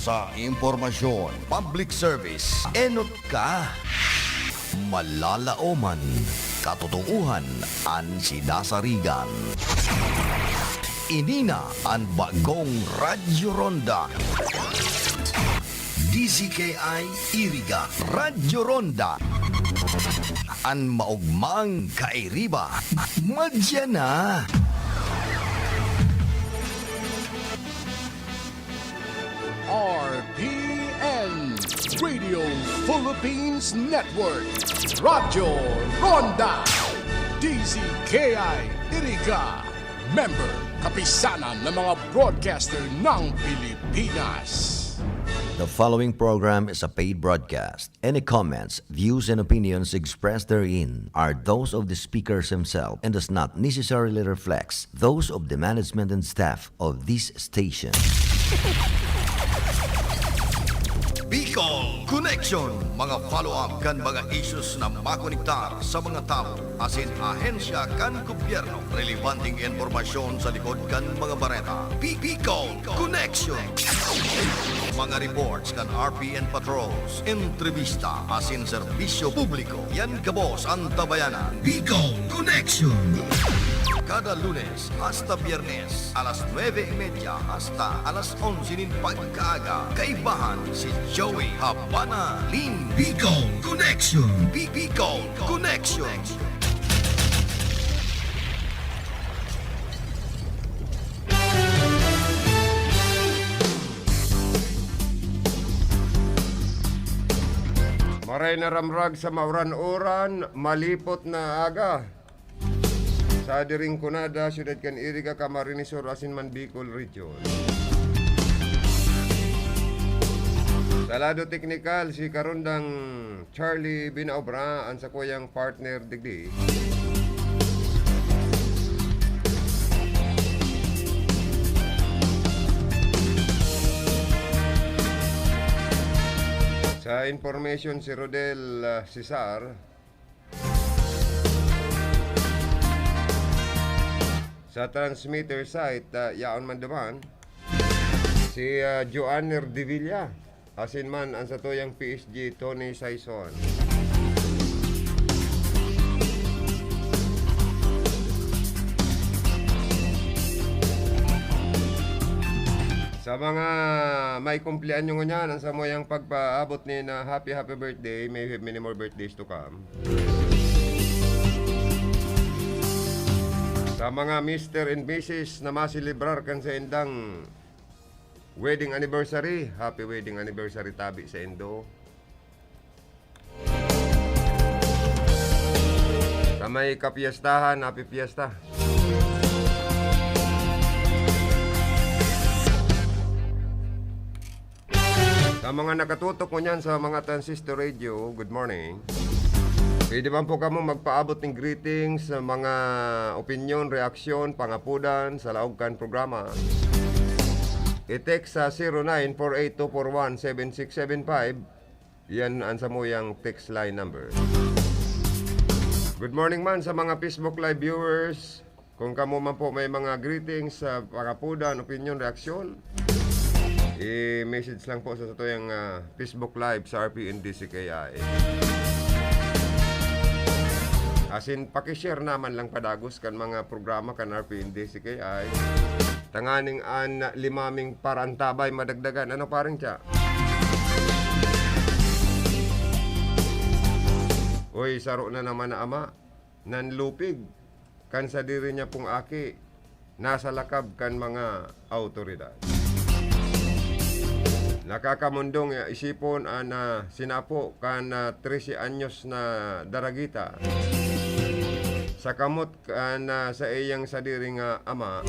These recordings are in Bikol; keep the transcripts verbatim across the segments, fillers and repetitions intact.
Sa impormasyon, public service, enot ka. Malalaoman, katotoohan an sinasarigan. Ini na an bagong Radyo Ronda. D Z K I Iriga, Radyo Ronda. An maogmang kairiba, madya na. R P N, Radio Philippines Network, Radyo Ronda, D Z K I Iriga, member, Kapisanan ng mga Broadcaster ng Pilipinas. The following program is a paid broadcast. Any comments, views, and opinions expressed therein are those of the speakers himself and does not necessarily reflect those of the management and staff of this station. Bicol Connection, mga follow-up kan mga issues na makonektar sa mga tawo asin ahensya kan gobyerno, relebanteng impormasyon sa likod kan mga bareta. Bi-, Bicol Connection. Mga reports kan R P N patrols, entrevista asin serbisyo publiko. Yan gabos an tabayanan. Bicol Connection. Kada Lunes hasta Biyernes, alas nuebe y media hasta alas onse nin pagkaaga. Kaibahan si Joey Habana Lin. Bicol Connection. Bi-, Bicol Connection. Maray na ramrag sa mauran-uran, malipot na aga. Sa diring kunada, siyudad kan Iriga, Camarines Sur, asin man Bicol Region. Sa lado teknikal, si Karondang Charlie Binaobra, an sakuyang partner digdi. Sa information, si Rodel, ah, Cesar. Sa transmitter site, ah, yaon man duman, si, ah, Joanner Devilla, asin man an satuyang P S G, Tony Saison. Sa mga may kumpleanyo ngunyan, an samuyang pagpaabot nin, ah, happy, happy birthday. May many more birthdays to come. Sa mga Mister and Missus na maselebrar kan saindang wedding anniversary, happy wedding anniversary tabi saindo. Sa may kapiestahan, happy fiesta. Sa mga nakatutok ngunyan sa mga transistor radio, good morning. Pwede man po kamo magpaabot ning greetings, sa mga opinyon, reaksyon, pangapodan sa laog kan programa. I-text sa zero nine four eight two four one seven six seven five. Yan ang samuyang text line number. Good morning man sa mga Facebook Live viewers. Kung kamo man po may mga greetings, ah, pangapodan, opinyon, reaksyon, i-message lang po sa satuyang, ah, Facebook Live sa R P N D C K I. Asin, paki-share naman lang padagos kan mga programa kan R P N D C K I. Tanganing an lima ming parantabay madagdagan. Ano, pareng Cha? Uy, saro na naman na ama, nanlupig kan sadiri niya pong aki, nasa lakab kan mga awtoridad. Nakakamundong isipon an, ah, sinapo kan, ah, trese anyos na daragita sa kamot kan, ah, saiyang sadiri nga ama.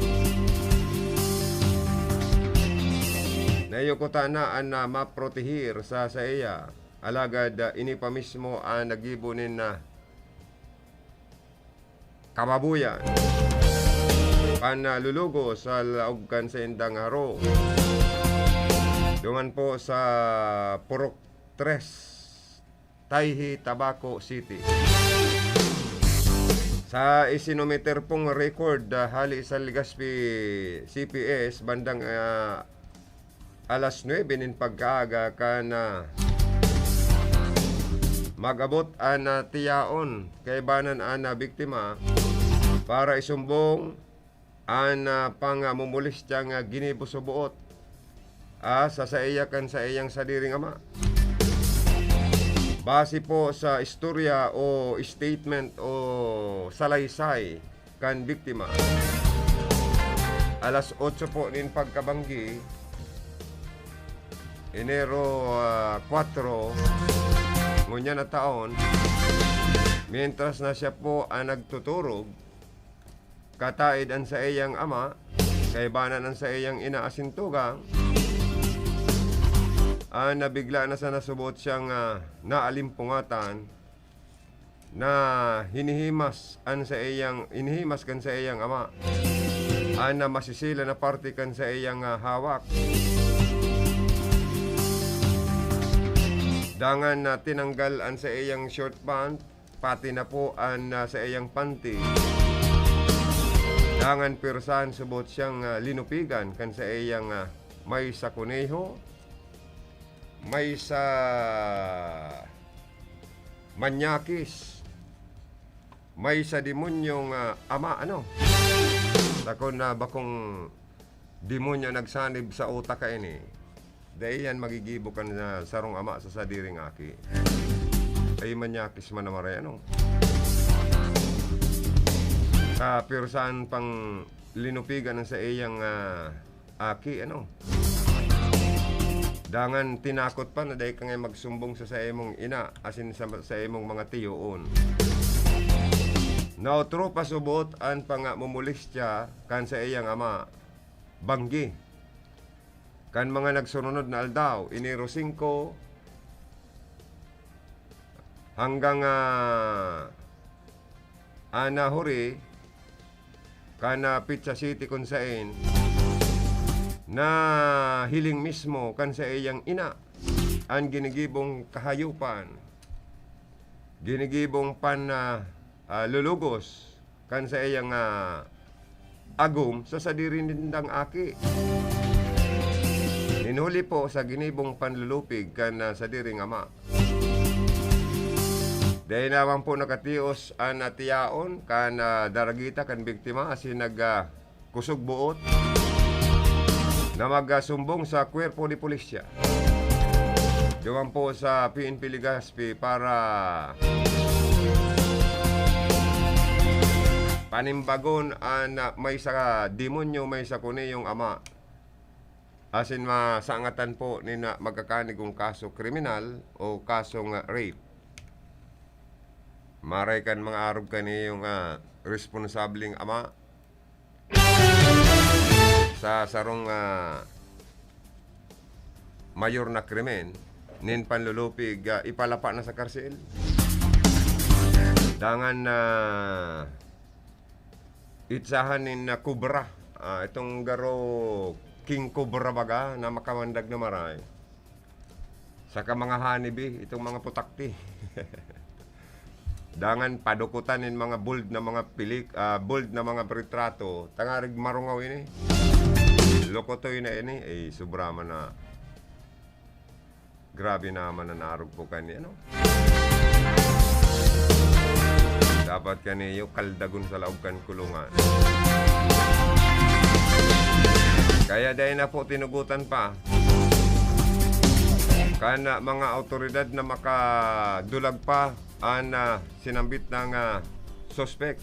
Nayokotan na an, ah, maprotehir sa saiya, alagad, ah, ini pa mismo an naggibo nin, ah, kababoyan kan, ah, lulugo sa laog kan saindang harong. Duman po sa Purok Tres, Tayhi, Tabaco City. Sa isinometer pong record, ah, hali sa Legazpi C P S, bandang, ah, alas nuebe nin pagkaaga kan, ah, mag-abot an, ah, tiyaon kaibanan an, ah, biktima para isumbong an, ah, pangmumulestya nga ginibo suboot, ah, sa saiya kan saiyang sadiring ama. Base po sa istorya o statement o salaysay kan biktima, alas otso po nin pagkabanggi, Enero, ah, kwatro, ngunyan na taon, mientras na siya po ang nagtuturog, kataid an saiyang ama, kaibanan an saiyang ina asin tugang, an nabigla na sana subot siyang, ah, naalimpungatan na hinihimas an saiyang, hinihimas kan saiyang ama an, ah, masisila na parte kan saiyang, ah, hawak. Dangan na tinanggal an saiyang short pant, pati na po an, ah, saiyang panty. Dangan pirsahan subot siyang, ah, linupigan kan saiyang, ah, may sa kuneho, may sa manyakis, may sa demonyong, ah, ama, ano? Takon na bakong demonyo nagsanib sa utak kaini. Dai yan magigibo kan, ah, sarong ama sa sadiring aki. Ay, manyakis man na maray, ano? Sa pirsahan pang linupigan ang saiyang, ah, aki, ano? Dangan tinakot pa na dai ka ngay magsumbong sa saimong ina, asin sa, sa imong mga tiyoon. Nautro pa subot an pangmumulestya kan saiyang ama, banggi. Kan mga nagsurunod na aldaw, Enero singko, hanggang, ah, ah, nahuri, kan, ah, petsa siyete kun saen, nahiling mismo kan saiyang ina an ginigibong kahayupan, ginigibong pan, ah, ah, lulugos kan saiyang, ah, agom sa sadiri nindang aki. Nin huli po sa ginibong panlulupig kan, ah, sadiring ama. Dai naman po nakatios an, ah, tiyaon kan, ah, daragita kan biktima asin nag, ah, kusog boot na magsumbong sa Cuerpo de Policía. Duman po sa P N P Legazpi para panimbagon an, ah, may sa demonyo, may sa kuneyong ama. Asin masangatan po nin, ah, magkakanigong kaso kriminal o kasong, ah, rape. Maray kan mga arog kaniyong, ah, responsableng ama sa sarong, ah, mayor na krimen, nin panlulupig, ah, ipalapa na sa karsel. Dangan na itsahan nin, ah, kobra. Ah, itong garo king kobra baga na makamandag na maray. Saka mga honeybee, itong mga putakti. Dangan padukutan nin mga bold na mga pilik-, ah, bold na mga retrato. Tangarig marungaw ini. Lokotoy na ini. Eh, sobra man na. Grabe naman an arog po kani, ano? Dapat kaniyo kaldagon sa laog kan kulungan. Kaya dai na po tinugutan pa kan, ah, mga awtoridad na makadulag pa an, ah, sinambit na, ah, suspek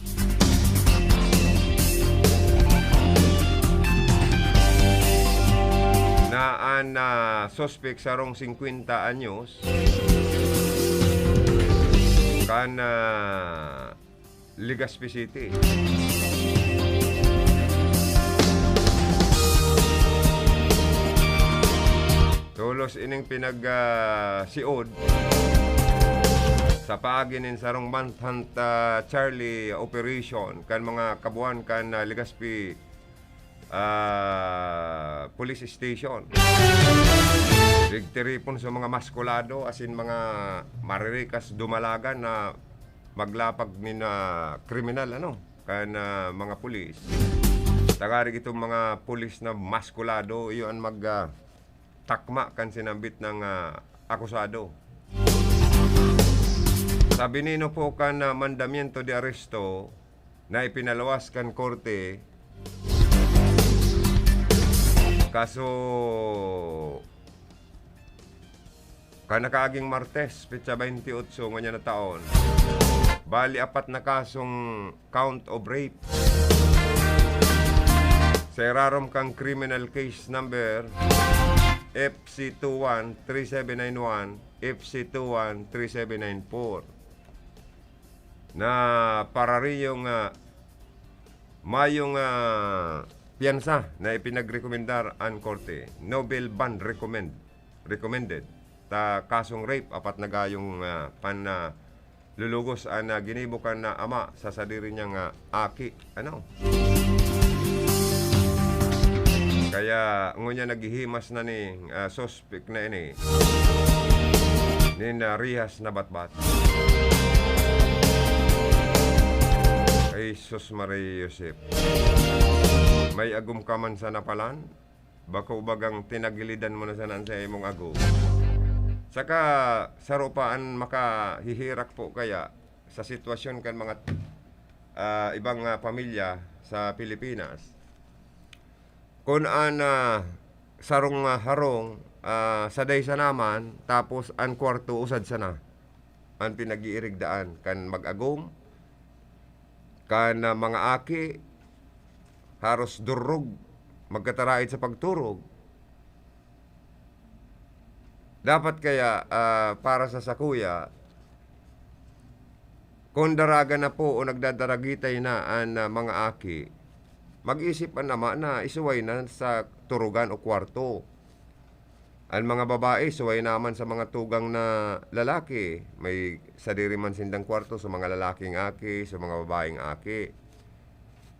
na an, ah, suspek sarong singkwenta anyos kan, ah, Legazpi City. Tolos ining pinag, ah, siod sa paagi nin sarong manhunt, ah, Charlie operation kan mga kabuan kan, ah, Legazpi, ah, Police Station. Nagtiripon sa mga maskulado, asin mga maririkas dumalagan na maglapag nin, ah, kriminal, ano, kan, ah, mga pulis. Tangarig itong mga pulis na maskulado, iyo an mag, ah, takma kan sinambit na, ah, akusado. Sa binino po kan, ah, mandamiento de aresto na ipinaluwas kan korte, kaso kan nakaaging Martes, petsa baynte otso ngunyan na taon, bali apat na kasong count of rape. Sa irarom kan criminal case number F C two one three seven nine one, F C two one three seven nine four, na parariyong, ah, mayong, ah, piyansa na ipinagrekomendar an korte. No bail bond recommend, recommended. Ta kasong rape, apat na gayong, ah, pan-, ah, lulugos an, ah, ginibo kan, ah, ama sa sadiri niyang, ah, aki. Ano? Kaya ngunyan naghihimas na ni, ah, suspek na ini nin, ah, rihas na batbat. Ay, sus, Maria Josep. May agom ka man sana palan? Bako bagang tinagilidan mo na sana an sa imong agom. Saka, saro pa an makahihirak po kaya sa sitwasyon kan mga, ah, ibang, ah, pamilya sa Pilipinas. Kun an, ah, sarong, ah, harong, ah, sadai sana man, tapos an kwarto usad sana an pinag-iirigdaan kan mag-agom, kan, ah, mga aki, haros durog, magkataraid sa pagturog. Dapat kaya, ah, para sa sakuya, kun daraga na po o nagdadaragitay na an, ah, mga aki, mag-isip an ama na isuway na sa turugan o kwarto. An mga babae, suway naman sa mga tugang na lalaki. May sadiri man sindang kwarto sa mga lalaking aki, sa mga babaeng aki.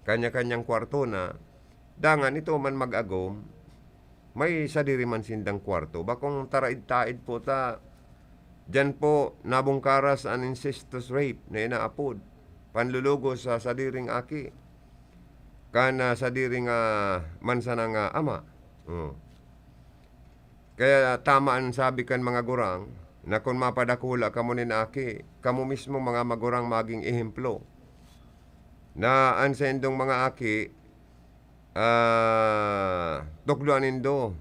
Kanya-kanyang kwarto na. Dangan ito man mag-agom, may sadiri man sindang kwarto. Bakong taraid-taid po ta, diyan po nabungkaras an incestuous rape na inaapod, panlulugos sa sadiring aki, kan, ah, sadiring, ah, man sana nga ama. Oh. Kaya tama an sabi kan mga gurang na kun mapadakula kamo nin aki, kamo mismo mga magurang maging ehemplo na an saindong mga aki, ah, tukdoan nindo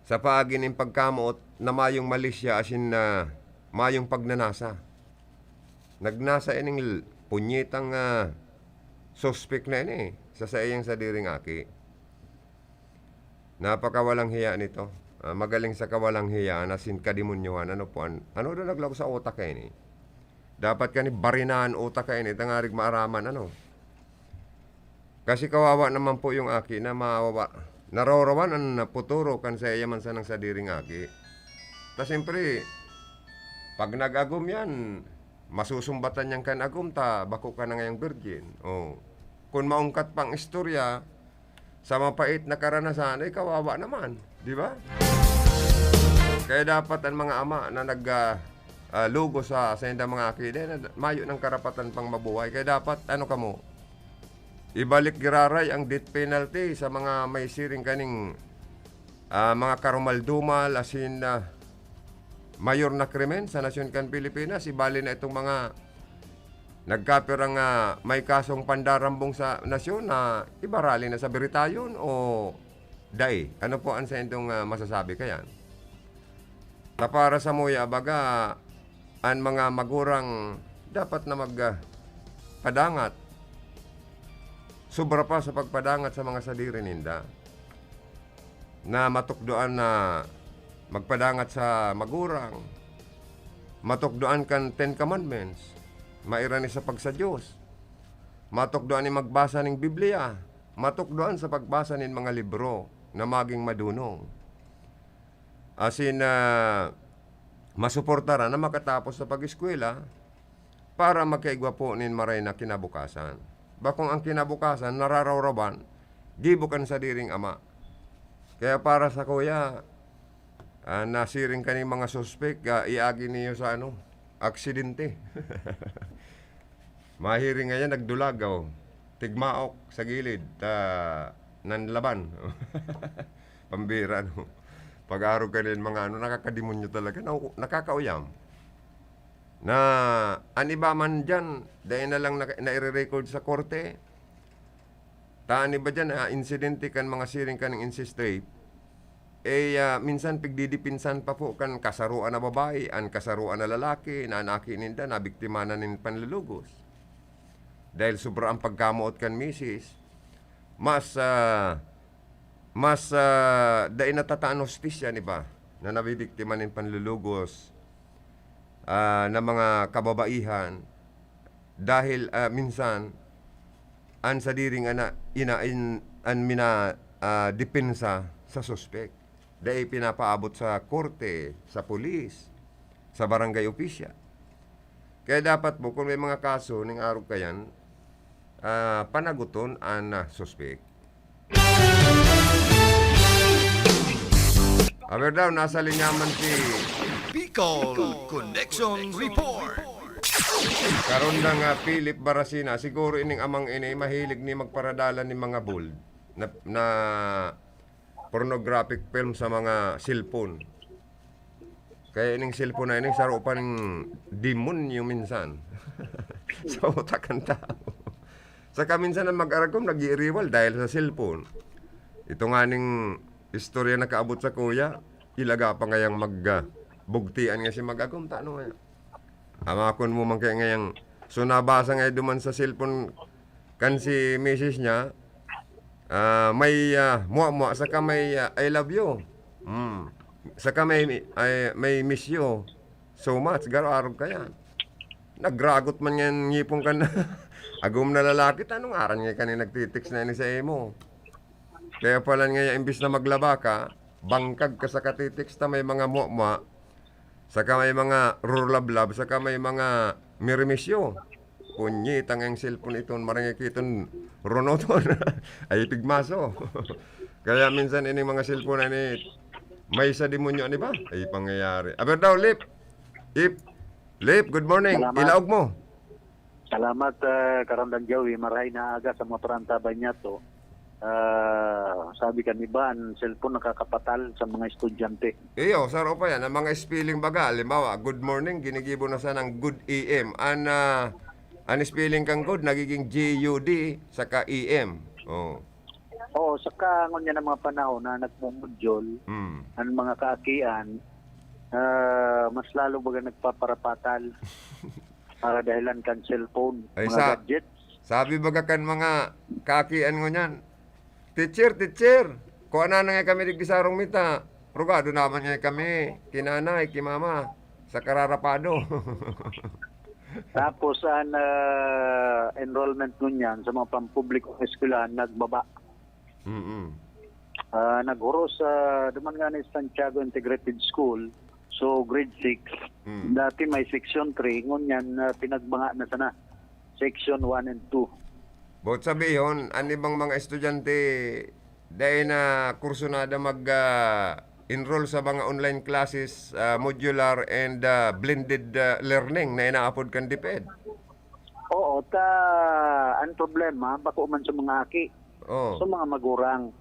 sa paagi nin pagkamoot na mayong malisya asin na mayong pagnanasa. Nagnasa ining l-, punyetang, ah, suspek na ini sa saiyang sadiring aki. Napakawalang hiya nito. Ah, magaling sa kawalang hiya na sin kademonyohan. Ano po an-, ano daw naglaog sa utak kaini? Dapat kani barinahan utak kaini, tangarig maaraman, ano? Kasi kawawa naman po yung aki na mawawa-, narorowan an futuro kan saiya man sanang sadiring aki. Ta siyempre, pag nag-agom yan, masusumbatan yan kan agom ta bako ka na ngayang virgin. Oh. Kun maungkat pang istorya, sa mapait na karanasan, ay kawawa naman, di ba? Kaya dapat ang mga ama na nag, ah, ah, lugo sa, sa indang mga aki, dahil na, mayo ng karapatan pang mabuhay. Kaya dapat, ano kamo, ibalik giraray ang death penalty sa mga may siring kaning, ah, mga karumal-dumal, asin, ah, mayor na krimen sa nasyon kan Pilipinas. Ibali na itong mga nagkapirang, ah, may kasong pandarambong sa nasyon na ibarali na sa biritayon o dai. Ano po ang saindong, ah, masasabi kayan? Ta para samuya, baga, an mga magurang dapat na mag, ah, padangat. Sobra pa sa pagpadangat sa mga sadiri ninda. Na matukdoan na magpadangat sa magurang, matukdoan kan Ten Commandments, mairani sa pagsa-Dios, matukdoan nin magbasa nin Biblia, matukdoan sa pagbasa nin mga libro na magin madonong. Asin, ah, masuportaran na makatapos sa pag-eskwela para magkaigwa po nin maray na kinabukasan. Bakong ang kinabukasan nararawrawan, gibo kan sadiring ama. Kaya para sakuya, ah, nasiring kaning mga suspek, ah, iagi niyo sa ano, aksidente. Mahiring ngayan, nagdulag, oh. Tigmaok sa gilid, ah, nanlaban. Pambira, no? Pag-arog ka nin mga ano, nakakademonyo talaga, na-, nakakauyam. Na, an iba man diyan, dai na lang naka-, naire-record sa korte. Ta an iba diyan, ah, insidente kan mga siring kaning incest rape, eh, ah, minsan pigdidipinsan pa po kan kasaroan na babae, an kasaroan na lalaki, na an aki ninda nabiktima na nin panlulugos. Dahil sobra ang pagkamoot kan misis, mas, ah, mas, ah, dai natata an hustisya, di ba, na nabibiktima nin panlulugos, ah, na mga kababaihan dahil, ah, minsan an sadiring ana, ina, in, an mina, ah, depensa sa suspek. Dai pinapaabot sa korte, sa pulis, sa barangay opisyal. Kaya dapat po, kung may mga kaso ning arog kayan, ah, panaguton an, ah, suspek. Aber daw, nasa linya man si Bicol Connection Report. Karondang, ah, Philip Barasina, siguro ining amang ini mahilig ni magparadalan ni mga bold na, na pornographic film sa mga cellphone. Kaya ining cellphone na ini, saro pa ning demonyo minsan sa utak kan tao. Saka minsan ang mag-aragom, nag-iiriwal dahil sa cellphone. Ito nga ning istorya nakaabot sa kuya, ilaga pa ngayang mag, ah, bugtian nga si mag-agom, tano nga. Amakon mo man kaya ngayang, so nabasa nga duman sa cellphone kan si misis niya, ah, may, ah, muwa-muwa, saka may, ah, "I love you." Hmm. Saka may, ay, may "Miss you so much." Garo arog kaya. Nagragot man nga yung ngipon kan agom na lalaki, tanong aran nga kani nagtitext na ini sa imo. Kaya pala nga, imbis na maglaba ka, bangkag ka sa katitext na may mga muwa-muwa, saka may mga rurlablab, saka may mga mirimisyo. Punyeta nga yung cellphone iton, marangikiton, runoton. Ay, pigmaso. Kaya minsan ining mga cellphone na ni, may sa demonyo, ano ba? Ay, pangyayari. Aber daw, Lip. Ip. Lip, good morning. Salamat. Ilaog mo. Salamat, ah, Karandang Joey. Marahay na aga sa mga parantabay niya to. Ah, sabi kan iba, ang cellphone nakakapatal sa mga estudyante. Iyo, saro pa yan. Ang mga spelling baga, halimbawa, good morning, ginigibo na sanang good A M. An, ah, an spelling kang good, nagiging G U D, saka A M. Oh. Oo, saka ngunyan ang mga panahon na nagmumudyol, Hmm. ang mga kaakian, ah, mas lalo baga nagpaparapatal. Para dahilan kan cellphone, Ay, mga sa-, gadgets. Sabi baga kan mga kaakian ngunyan, "Teacher, teacher, kua na nga kami digdi sa harong mita. Rugado naman nga kami, ki nanay, ki mama, sa kararapado." Tapos, an, ah, enrollment ngunyan sa mga pampublikong eskwelahan nagbaba. Mm. Ah, naghuros sa, duman nga ni Santiago Integrated School, so grade six. Mm. Dati may section three, ngunyan, ah, pinagbanga na sana. Section one and two. Boot sabihon, an ibang mga estudyante, dai na kursunada mag, ah, enroll sa mga online classes, ah, modular and, ah, blended, ah, learning na inaapod kan DepEd. Oo, ta, ang problema, bako man sa mga aki, Oh. sa mga magurang.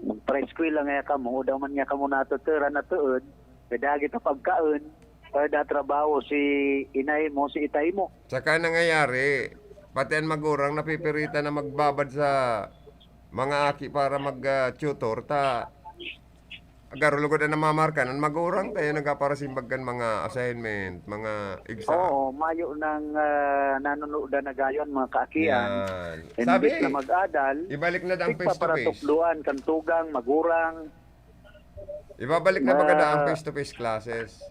Magpa-eskwela nga kamo, o daw man nga kamo natuturan na tuod, kadagi ta pagkaon, kada trabaho si inay mo, si itay mo. Saka nangyayari, pati ang magurang napipiritan na magbabad sa mga aki para mag, ah, tutor, ta, garo lugod ang namamarkan, ang magurang tayo nagkaparasimbag kan mga assignment, mga exam. Oo, mayo nang, ah, nanunudan na gayon, mga kaakian. Yan. Imbis Sabi, na mag-adal, ibalik na daw ang face to face. Tigpaparatukdoan kan tugang, magurang. Ibabalik na baga na ang Na face to face classes.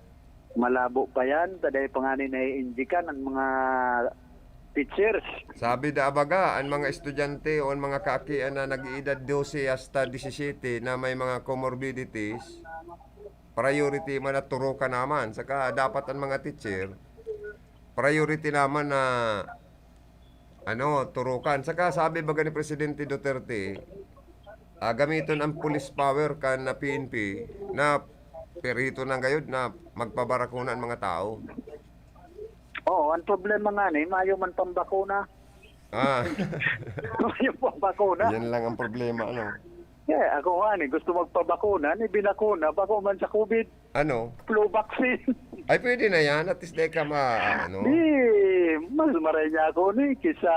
Malabo pa yan, ta dai pa ngani naiindikan ang mga teachers. Sabi da baga, ang mga estudyante o ang mga kaakian na nag-iidad dose hasta disisete na may mga comorbidities, priority man at turukan naman. Saka dapat ang mga teacher, priority naman na, ano, turukan. Saka sabi baga ni Presidente Duterte, ah, gamiton ang police power kan na P N P na perito na gayod na magpabarakuna ang mga tao. Oo, ang problema nga ni, mayo man pambakuna. Ah. Mayo pambakuna. Yan lang ang problema, ano? Eh, ako nga ni, gusto magpabakuna, ni binakuna, bako man sa COVID, Ano? flu vaccine. Ay, pwede na yan. At least di ka ma-, ano? Di, mas maray niya ako ni, kisa,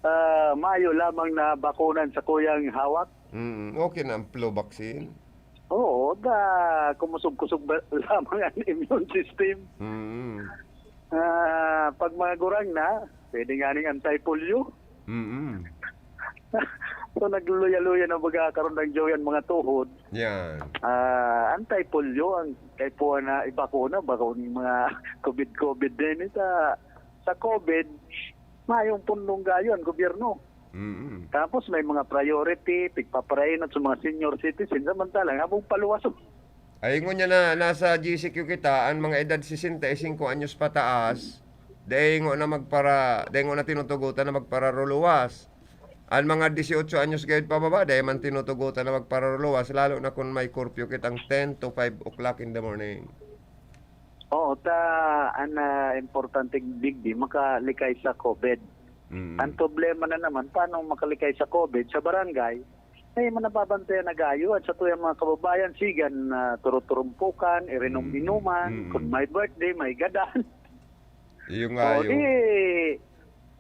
ah, mayo lamang na bakunan sa kuyang hawak. Mm, okay na ang flu vaccine. Oo, da, kumusog-kusog ba lamang ang immune system. Mm. Ah, pag magurang na, pwede nga ning anti-polio. Mm. So, nagluluya-luya na baga karon ang Joey ang mga tuhod. Yan. Ah, anti-polio ang kaipuhan na ibakuna, bako ning mga COVID-COVID din. Sa, sa COVID, mayong pundong gayo ang gobyerno. Mm. Tapos may mga priority, pigpapainot sa mga senior citizen, samantalang habang paluwas. Ay, ngunyan na, nasa G C Q kita, ang mga edad sesenta y cinco anyos pataas, dai ngo na magpara-, dai ngo na tinutugotan na magpararuluwas. Ang mga dieciocho anyos gayud pababa, dai man tinutugotan na magpararuluwas, lalo na kung may curfew kitang ten to five o'clock in the morning. Oo, ta, ang, ah, importante, digdi, makalikay sa COVID. Mm. Ang problema na naman, paano makalikay sa COVID sa barangay? Ay, manababantayan na gayo at sa tuyang mga kababayan, sigan na turot-turumpukan, irinom-inuman, Mm. kung may birthday, may gadan. Iyo nga, O, iyo. di,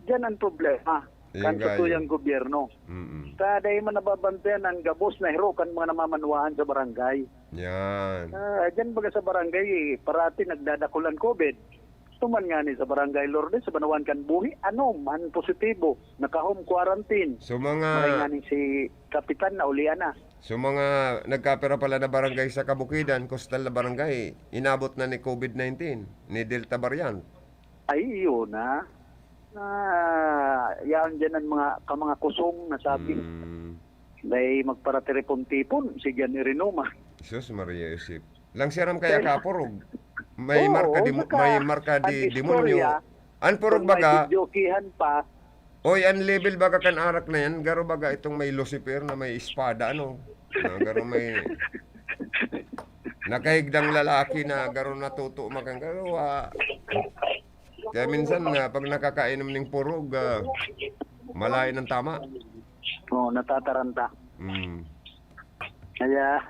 diyan ang problema. Iyo Kan nga, sa tuyang iyo. gobyerno. Mm-mm. Sa dahil man nababantayan ang gabos na hiro kan mga namamanwaan sa barangay. Yan. Ah, diyan baga sa barangay, parati nagdadakul ang COVID. Tuman nga ni sa Barangay Lourdes, sa Banawan kan Buhi, anom an positibo, naka-home quarantine. So, mga Maray nga ni si Kapitan, naulian na. So, mga nagkapira pala na barangay sa kabukidan, coastal na barangay, inabot na ni COVID nineteen, ni Delta variant. Ay, iyo na. Ah, yan dyan ang mga, ka mga kusong na sabi. Mm. Dahil magparatiripon-tipon, si Jan Irinoma. Jesus, Maria Josep. Lang siya ram kaya Kaya kapurog. May Oo, marka di, saka may marka ang di, demonyo. istorya, Ang purog kung may baga, videokihan pa. Oy, ang level baga kan arak na yan, garo baga itong may Lucifer na may espada, ano? Na garo may nakahigdang lalaki na garo natuto makan garo, ah. Kaya minsan, ah, pag nakakainom ning purog, ah, malain ang tama. Oo, natataranta. Mm. Kaya,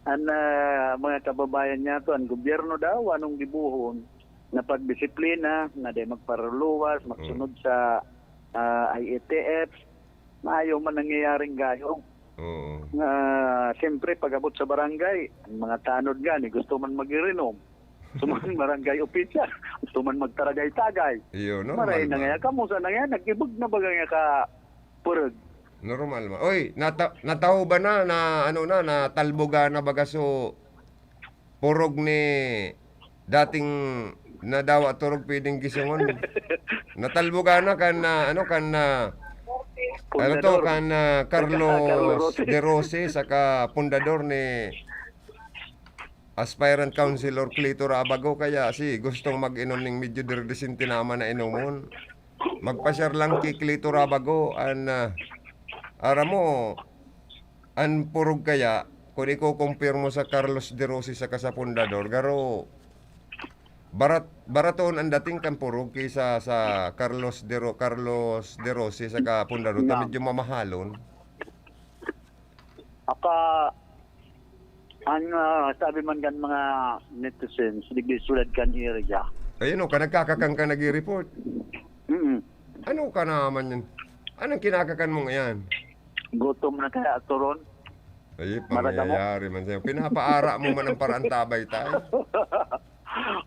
ang, ah, mga kababayan niya to, ang gobyerno daw, anong gibohon? Na pagdisiplina, na di magparuluwas, magsunod Mm. sa, ah, I A T F, maayo man nangyayaring gayo. Oo. Nga, siyempre, pag-abot sa barangay, ang mga tanod nga, ni gusto man mag-irinom. Gusto man barangay opisyal. Gusto man magtaragay-tagay. Iyo, normal Maray na man. nga, kamusta na nga, nag-ibog na ba nga ka purog? Normal man. Oy, nata-, nataho ba na, na ano na, natalboga na baga so purog ni dating nadawa turog pwedeng gisungon? Natalboga na kan na, ano, kan na, ano to, Fundador. kan na Carlos Carlos Rossi. de Rossi, saka pundador ni aspirant councilor Clito Rabago, kaya si gustong mag-inom ning medyo dirdisente naman na inomon. Magpa-share lang ki Clito Rabago, an, ah, aram mo, an purog kaya, kung iko-compare mo sa Carlos de Rossi saka sa Fundador, garo, barat-, baraton ang dating kan purog kaysa sa Carlos de Ro-, Carlos de Rossi saka Fundador, ta Yeah. medyo mamahalon. Aka, ang, ah, sabi man kan mga netizens, digdi sulad kan area. Ayun o, ka nagkakakan ka nag-i-report. Mm. Ano ka naman yan? Anong kinakakan mo ngayon? Gutom na kaya turon. Ay, Maragamo. pangyayari man sa'yo. Pinapaara mo man ang paraan tabay tayo.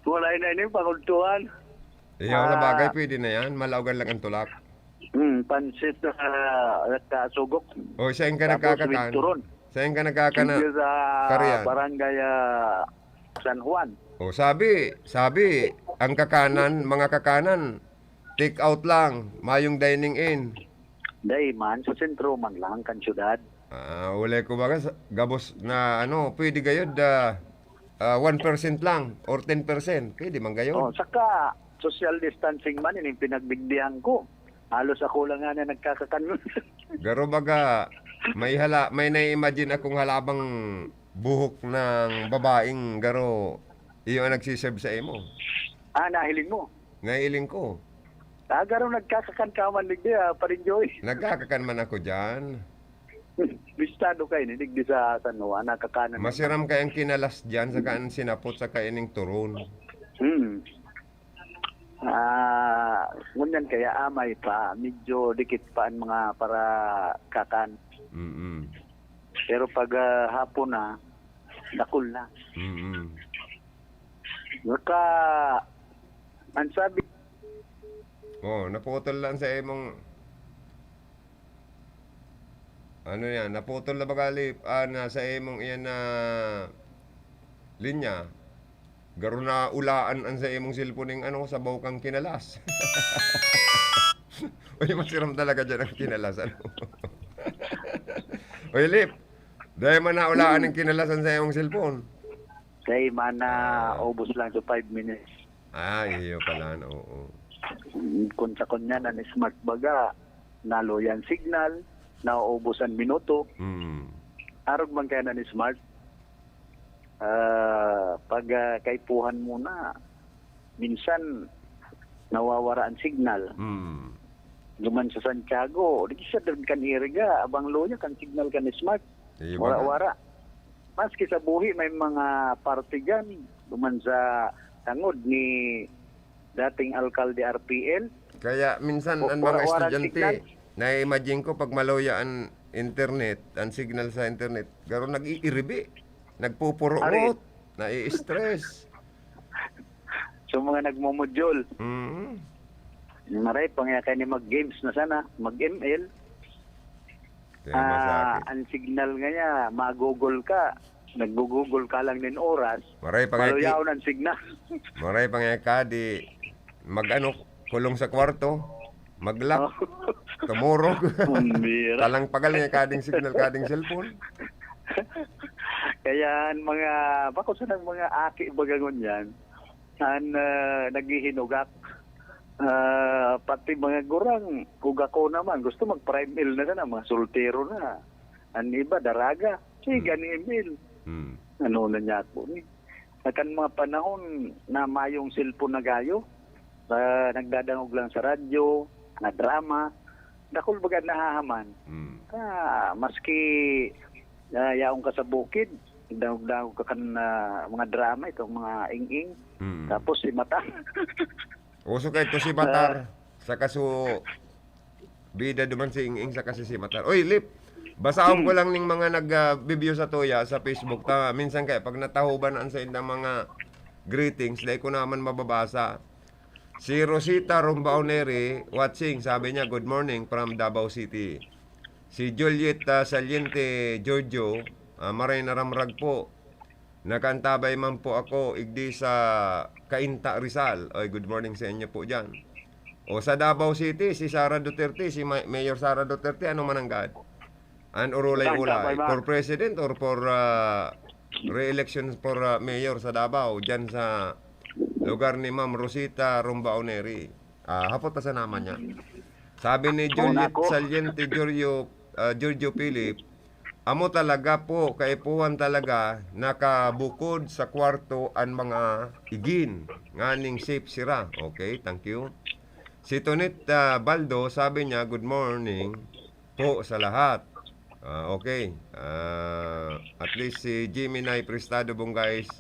Wala na ini, pangultuhan. Iyo, sa bagay, Ah. pwede na yan. Malaogan lang ang tulak. Hmm, pansit, ah, at, ah, sugok. O, siya yung ka Tapos nagkakakan. with turon. Siya yung ka nagkakana-, Dito sa kariyan. barangay, ah, San Juan. O, sabi, sabi, ang kakanan, mga kakanan, take out lang, mayong dining in. Dai man, sa sentro man lang kan syudad. Ah, wala ko baga sa, gabos na ano, pwede gayod, ah, ah, one percent lang or ten percent. Pwede man gayod. Oh, saka social distancing man, yun yung pinagdigdihan ko. Halos ako lang nga na nagkakakan. Garo baga, may hala-, may nai-imagine akong halabang buhok ng babaeng garo, iyo ang nagsiserve sa imo. Ah, nahiling mo? Nahiling ko. Ah, garo nagkakakan ka man, digdi, ah, parin Joy. Nagkakakan man ako dyan. Bistado kaini, digdi sa San Juan, nakakanan. Masiram kaya ang kinalas diyan, saka ang sinapot, saka ining turon. Hmm. Ah, ngunyan kaya amay pa, medyo dikit pa ang mga para kakan. Mm-mm. Pero pag, ah, hapon na, dakul na. Mm-mm. Naka, ang sabi Oh, naputol lang sa imong, ano yan, naputol na baga, Lip, ah, na sa imong iyan na linya. Garo na ulaan an sa imong cellphone ning ano, sabaw kang kinalas. Uy, masiram talaga dyan ang kinalas, ano? Uy, Lip, dahil man naulaan ang kinalasan sa imong cellphone. Kay mana Ah. ubos lang sa five minutes. Ah, iyo pala, oo. Kung sa kunyan, ang smart baga, naluyan signal, nauubos ang minuto. Mm. Arog man kaya na ni smart. Ah, pag, ah, kaipuhan mo na, minsan, nawawara ang signal. Mm. Duman sa Santiago, di siya kan iriga, abang luya, kan signal kan smart. Iyo ba? Wara-wara. Maski sa buhi, may mga parte dyan, duman sa tangod ni dating alkalde R P L. Kaya minsan Wa-, ang mga wara-, warang estudyante, signal. Na-imagine ko, pag maluya an internet, ang signal sa internet, garo nag-iiribi, nagpupurungot, Ari. Nai-stress. So, mga nagmo-module. Mm. Maray, pangya kayo ni mag-games na sana, mag-M L. Kaya Ah, masakit. Ang signal nga niya, magugol ka. Nagugugol ka lang nin oras. Maray pa nga ki- Maluyaw ng signal. Maray pa nga ka, di mag-ano, kulong sa kwarto, mag-lock, Oh. tumurog. Pambira. Talang pagal nga kading signal, kading cellphone. Kaya ang mga, bako sa nang mga aki bagangon yan, ang, ah, naghihinugak. Ah, pati mga gurang, kung ako naman, gusto mag-prime meal na sana, mga soltero na. Ang iba, daraga. Sige, Hmm. ni Emil. Hmm. Ano na niya ako ni? Sa kan mga panahon na mayong cellphone na gayo, ah, nagdadangog lang sa radyo, na drama, dakul baga nahahaman. Hmm. Ah, maski, ah, yaon ka sa bukid, dangog-dangog ka kan, ah, mga drama, itong mga ing-ing. Hmm. Tapos si Mata. Uso kayo to si Matar. Ah. Saka su-, bida duman si Ing-ing saka si Simatar. Oy, Lip, basahon ko Hmm. lang ning mga nag, ah, bi-view sa tuya sa Facebook ta. Minsan kaya pag natahoban na an saindang mga greetings, dai ko naman mababasa. Si Rosita Rombaoneri watching, sabi niya, "Good morning from Davao City." Si Juliet, ah, Saliente Giorgio, ah, "Maray na ramrag po." Nakaantabay man po ako, igdi sa Cainta, Rizal. Oy, good morning sa inyo po diyan. O sa Davao City, si Sara Duterte, si Ma-, Mayor Sara Duterte, ano mananggad? An urulay-ulay, Nakaantabay ba? For president or for, ah, re-election for, ah, mayor sa Davao, diyan sa lugar ni Ma'am Rosita Rombaoneri. Ah, hapot ta sa naman niya. Sabi ni Ako na Juliet ako. Saliente Giorgio, ah, Giorgio Philip, "Amo talaga po, kaipuhan talaga, nakabukod sa kwarto an mga igin, nganing safe sira." Okay, thank you. Si Tonet, ah, Baldo, sabi niya, "Good morning po sa lahat." Ah, okay. Ah, at least si Jimmy Nay Prestado Bongais,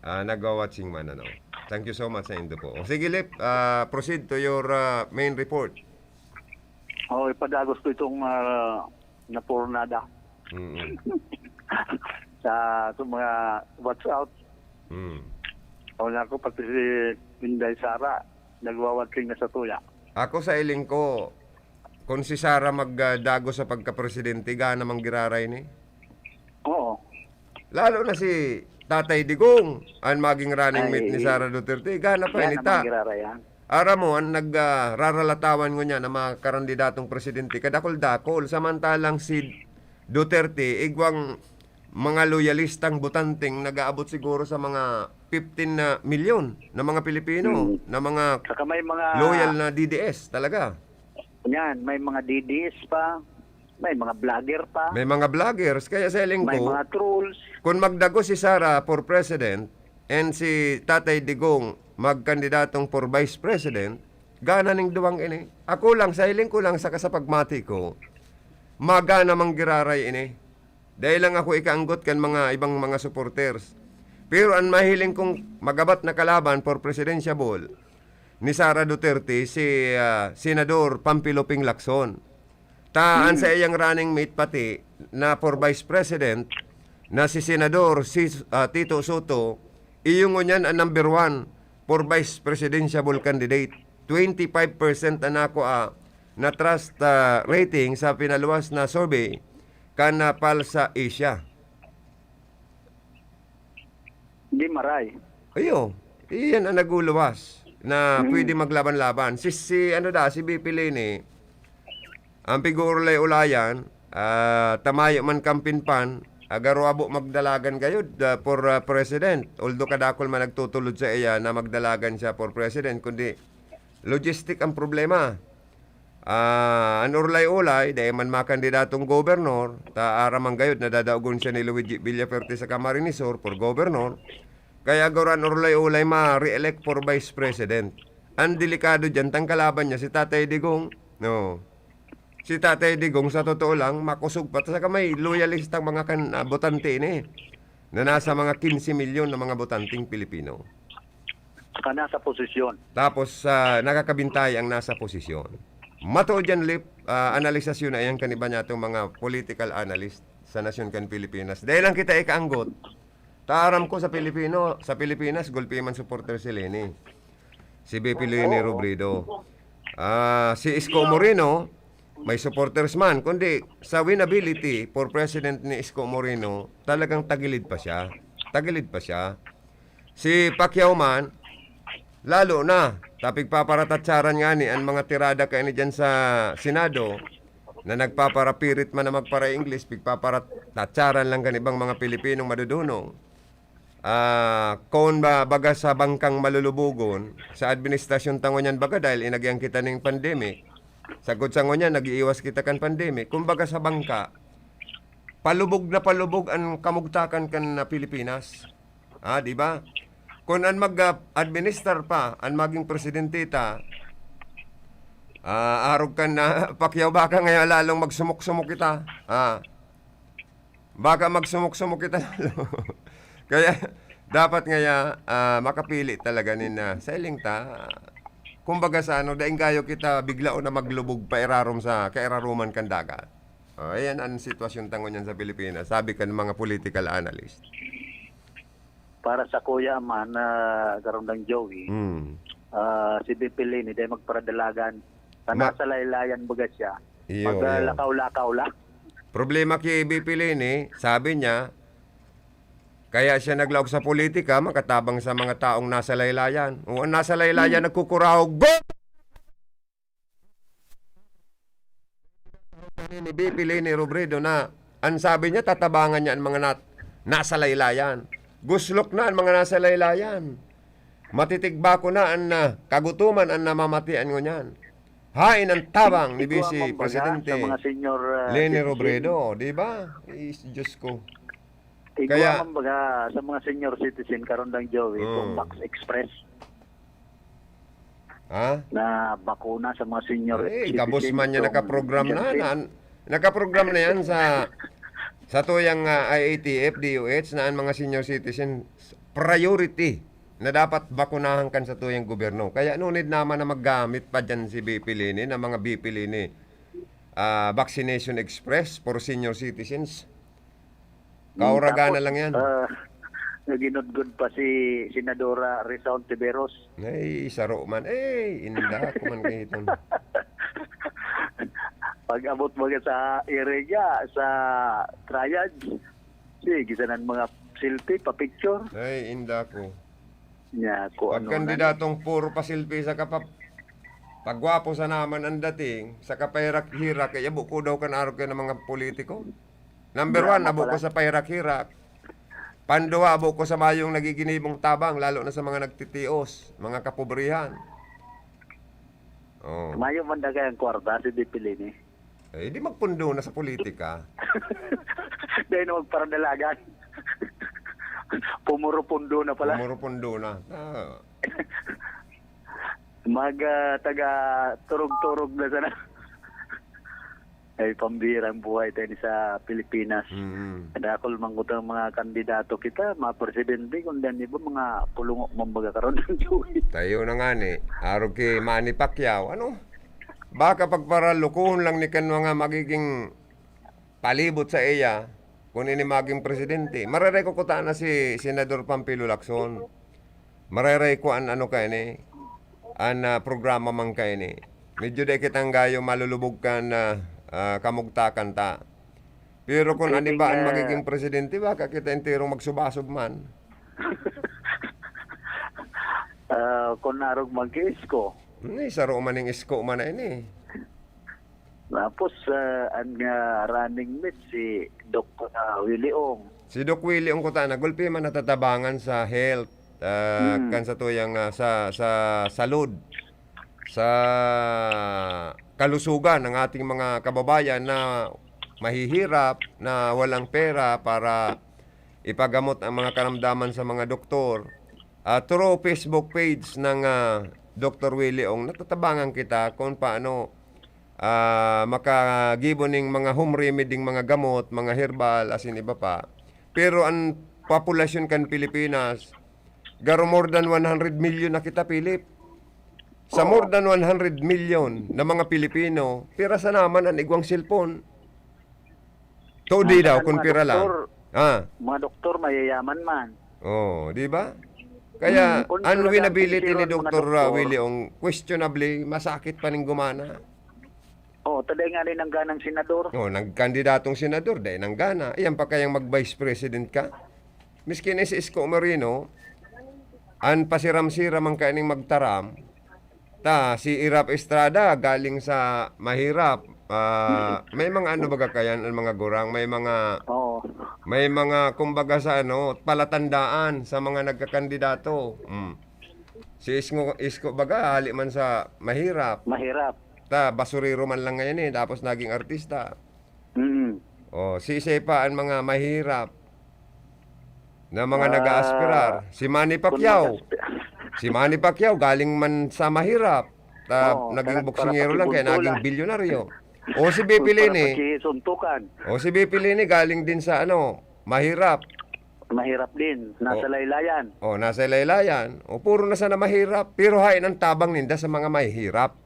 ah, nagwa-watching man, ano. Thank you so much sa indo po. O, sige, Lip, ah, proceed to your, ah, main report. Oh, ipadagos ko itong, ah, napurnada. Mm-mm. Sa, sa mga watch out. Mm. Wala ko, pati si Inday Sara, nagwa-watching na sa tuya. Ako sa iling ko, kung si Sara mag, ah, dagos sa pagkapresidente, gana mang giraray ni. Oo. Lalo na si Tatay Digong, ang maging running mate ni Ay, Sara Duterte, gana pa yan ini ang ta. Manggirarayan. Aram mo, ang nag, ah, raralatawan ngunyan ang mga karandidatong presidente, kadakol-dakol. Samantalang si Duterte, igwang mga loyalistang botanteng nag-aabot siguro sa mga fifteen na milyon na mga Pilipino, Hmm. na mga Saka may mga loyal na D D S talaga. Yan, may mga D D S pa, may mga vlogger pa, May mga vloggers, kaya sa iling may ko, mga trolls. Kung magdago si Sara for president and si Tatay Digong magkandidatong for vice president, gana ning duwang ini. Ako lang, sa iling ko lang, saka sa pagmati ko, Maga namang giraray ini. Dai lang ako ikaanggot kan mga ibang mga supporters. Pero an mahiling kong magabat na kalaban for presidentiable ni Sara Duterte si, ah, Senador Panfilo Ping Lacson. Ta an Hmm. saiyang running mate pati na for vice president na si Senador si, ah, Tito Sotto, iyo ngunyan an number one for vice presidentiable candidate. Twenty-five percent an ako, ah, na trust, ah, rating sa pinaluwas na survey kan, ah, Pulse Asia. Di maray. Iyo, iyan ang naguluwas na Hmm. pwede maglaban-laban. Si, si ano da, si B P Leni, ang pig-uulay-ulayan, ah, tamayo man kampin pan, agaro abo magdalagan gayod, ah, for, ah, president. Although kadakol man nagtutulod sa iya na magdalagan siya for president, kundi logistic ang problema. Ah, an urlay-ulay, dai man makandidatong gobernor, ta aram man gayod na dadaogon siya ni Luigi Villafuerte sa Camarines Sur for governor. Kaya garo an urlay-ulay ma-re-elect for vice president. Ang delikado diyan, tang kalaban niya si Tatay Digong. No. Si Tatay Digong, sa totoo lang, makosog pa. Saka may loyalistang mga kan-, ah, botante ini, na nasa mga quince milyon na mga botanteng Pilipino. Saka nasa posisyon. Tapos, ah, nakakabintay ang nasa posisyon. Matuod yan, Lip, ah, analisasyon na yan kan iba niyatong mga political analyst sa nasyon kan Pilipinas. Dahil lang kita ikaanggot. Ta aram ko sa Pilipino, sa Pilipinas, gulpi man supporter si Leni. Si B P Leni Oo. Robredo. Ah, si Isko Moreno, may supporters man, kundi sa winnability for president ni Isko Moreno, talagang tagilid pa siya. Tagilid pa siya. Si Pacquiao man, lalo na, ta pigpaparatatsaran ngani an mga tirada kaini diyan sa Senado, na nagpaparapirit man na magpara-English, pigpaparatatsaran lang kan ibang mga Pilipinong madudunong. Ah, kun ba, baga sa bangkang malulubogon, sa administrasyon ta ngunyan baga, dahil inagyan kita ning pandemic, sagkod sa ngunyan, nag-iiwas kita kan pandemic. Kumbaga sa bangka, palubog na palubog an kamugtakan kan, ah, Pilipinas. Ah, di ba? Kun an mag, ah, administer pa, an maging presidente ta, ah, arog kan, ah, Pacquiao, baka ngayon lalong magsumok-sumok kita. Ah, baka magsumok-sumok kita lalo. Kaya, dapat ngaya, ah, makapili talaga nin, ah, sailing ta. Kumbaga sa ano, daing gayo kita biglaon na maglubog pairarom sa kairaroman kan dagat. Oh, ayan ang sitwasyon ta ngunyan sa Pilipinas, sabi kan mga political analyst. Para sa kuya man, ah, Garondang Joey, Hmm. ah, si B P Leni, dahil magparadalagan. Sa Ma- nasa laylayan baga siya, Iyo, iyo. maglakaw-lakaw lang. Problema ki B P Leni, sabi niya, kaya siya naglaog sa politika, makatabang sa mga taong nasa laylayan. O, ang nasa laylayan, Hmm. nagkukurahog, "Go!" Ni B P Leni Robredo na, ang sabi niya, tatabangan niya ang mga nat-, nasa laylayan. Guslok na ang mga nasa laylayan. Matitigbako na ang, ah, kagutoman ang namamatian ngunyan. Hain ang tabang ni Igwa Vice man baga Presidente sa mga senior, ah, Leni citizen. Robredo, di ba? Is, Diyos ko. Igwa Kaya man baga sa mga senior citizen, Karondang Joey, Oh. kung Max Express. Ha? Na bakuna sa mga senior Eh, citizen, gabos man niya itong nakaprogram na, Janssen. na, nakaprogram na yan sa, sa tuyang, ah, I A T F, D O H, na ang mga senior citizens priority na dapat bakunahan kan sa tuyang gobyerno. Kaya nunid naman na maggamit pa dyan si B P Leni, na mga B P Leni, ah, Vaccination Express for senior citizens. Kauragan Tapos, na lang yan. ah, naginudgod pa si Senadora Risa Hontiveros. Ay, saro man. Eh, inda ko man kahiton. Pag-abot mo sa area niya, sa triage, sige, sanan mga selfie, pa-picture. Ay, inda ko. Nya, kung Pag ano na kandidatong puro pa-selfie sa kapap-, pagwapo sa naman ang dating, sa kapahirak-hirak, kaya buko daw kan arog kayo ng mga politiko. Number Drama one, abo pala. ko sa pahirak-hirak. Panduwa, abo ko sa mayong nagiginibong tabang, lalo na sa mga nagtitios, mga kapobrehan. Oh. Mayo man dagay ang kwarta si B P Leni. Eh, di magpundo na sa politika. Dahil na magparadalagan. Pumuro pundo na pala. Pumuro pundo na. Ah. Mag, ah, taga turog-turog na sana. Ay, pambirang buhay tayo ni sa Pilipinas. Mm. Kadakol man ko tang mga kandidato kita, mga presidente, kung dan iba, mga pulungo man baga karon ng Joey. Tayo na nga ni, arog ki Manny Pacquiao, ano? Baka pagparalukuhon lang ni kan mga magiging palibot sa iya, kung ini maging presidente. Mararay ko kuta na si Senador Pampilo Lacson. Mararay ko an ano kaini, an, ah, programa man kaini. Medyo dai kitang gayo malulubog kan, ah, ah, kamugtakan ta. Pero kung an iba an magiging presidente, baka kita enterong magsubasob man. Ah, kung narog mag-isko. Hmm, eh, saro man ning isko man na ini. Tapos, ah, an nga running mate si Doc, ah, Willie Ong. Si Doc Willie Ong kuta, nagulpi man natatabangan sa health, ah, Hmm. kan sa tuyang, ah, sa, sa salud, sa kalusugan ng ating mga kababayan na mahihirap, na walang pera para ipagamot ang mga karamdaman sa mga doktor. Ah, through Facebook page ng, ah, Doktor Willie Ong, natatabangan kita kung paano, ah, makagibo ning mga home remedy, mga gamot, mga herbal, asin iba pa. Pero an populasyon kan Pilipinas, garo more than one hundred million na kita, Philip. Sa Oo. more than one hundred million na mga Pilipino, pira sana man an igwang cellphone? Todi Ang daw, kan kun mga pira lang. doktor, Ah. mga doktor mayayaman man. Oh, di ba? Kaya, Hmm, kun an pira lang winability ni sisiro ang mga Doktor doktor. Willie Ong, questionably, masakit pa ning gumana. Oh, ta dai nga rin nangganang senador. Oh, nagkandidatong senador, dai nanggana. Iyan pa kayang mag-vice president ka? Miskin si Isko Moreno, an pasiram-siram ang kaining magtaram. Ta, si Irap Estrada galing sa mahirap. Ah, may mga ano baga kayan, ang mga gurang, may mga Oo. may mga, kumbaga, sa ano, palatandaan sa mga nagkakandidato. Mm. Si Isko, Isko baga, hali man sa mahirap. Mahirap. Ta, basurero man lang ngayon eh, tapos naging artista. Mm. Oh, si isa pa ang mga mahirap na mga Ah, nag-aaspirar. Si Manny kung Pacquiao. mag-aspi- Si Manny Pacquiao, galing man sa mahirap. Ta-, Oo, naging ta nagboksingero lang, kaya nagparapakibuntula. naging bilyonaryo. O si Bepilini. Kung para pakisuntukan. O si Bepilini, galing din sa ano, mahirap. Mahirap din. Nasa Oh. laylayan. Oh, nasa laylayan. O, puro na sana mahirap. Pero hain ang tabang ninda sa mga mahihirap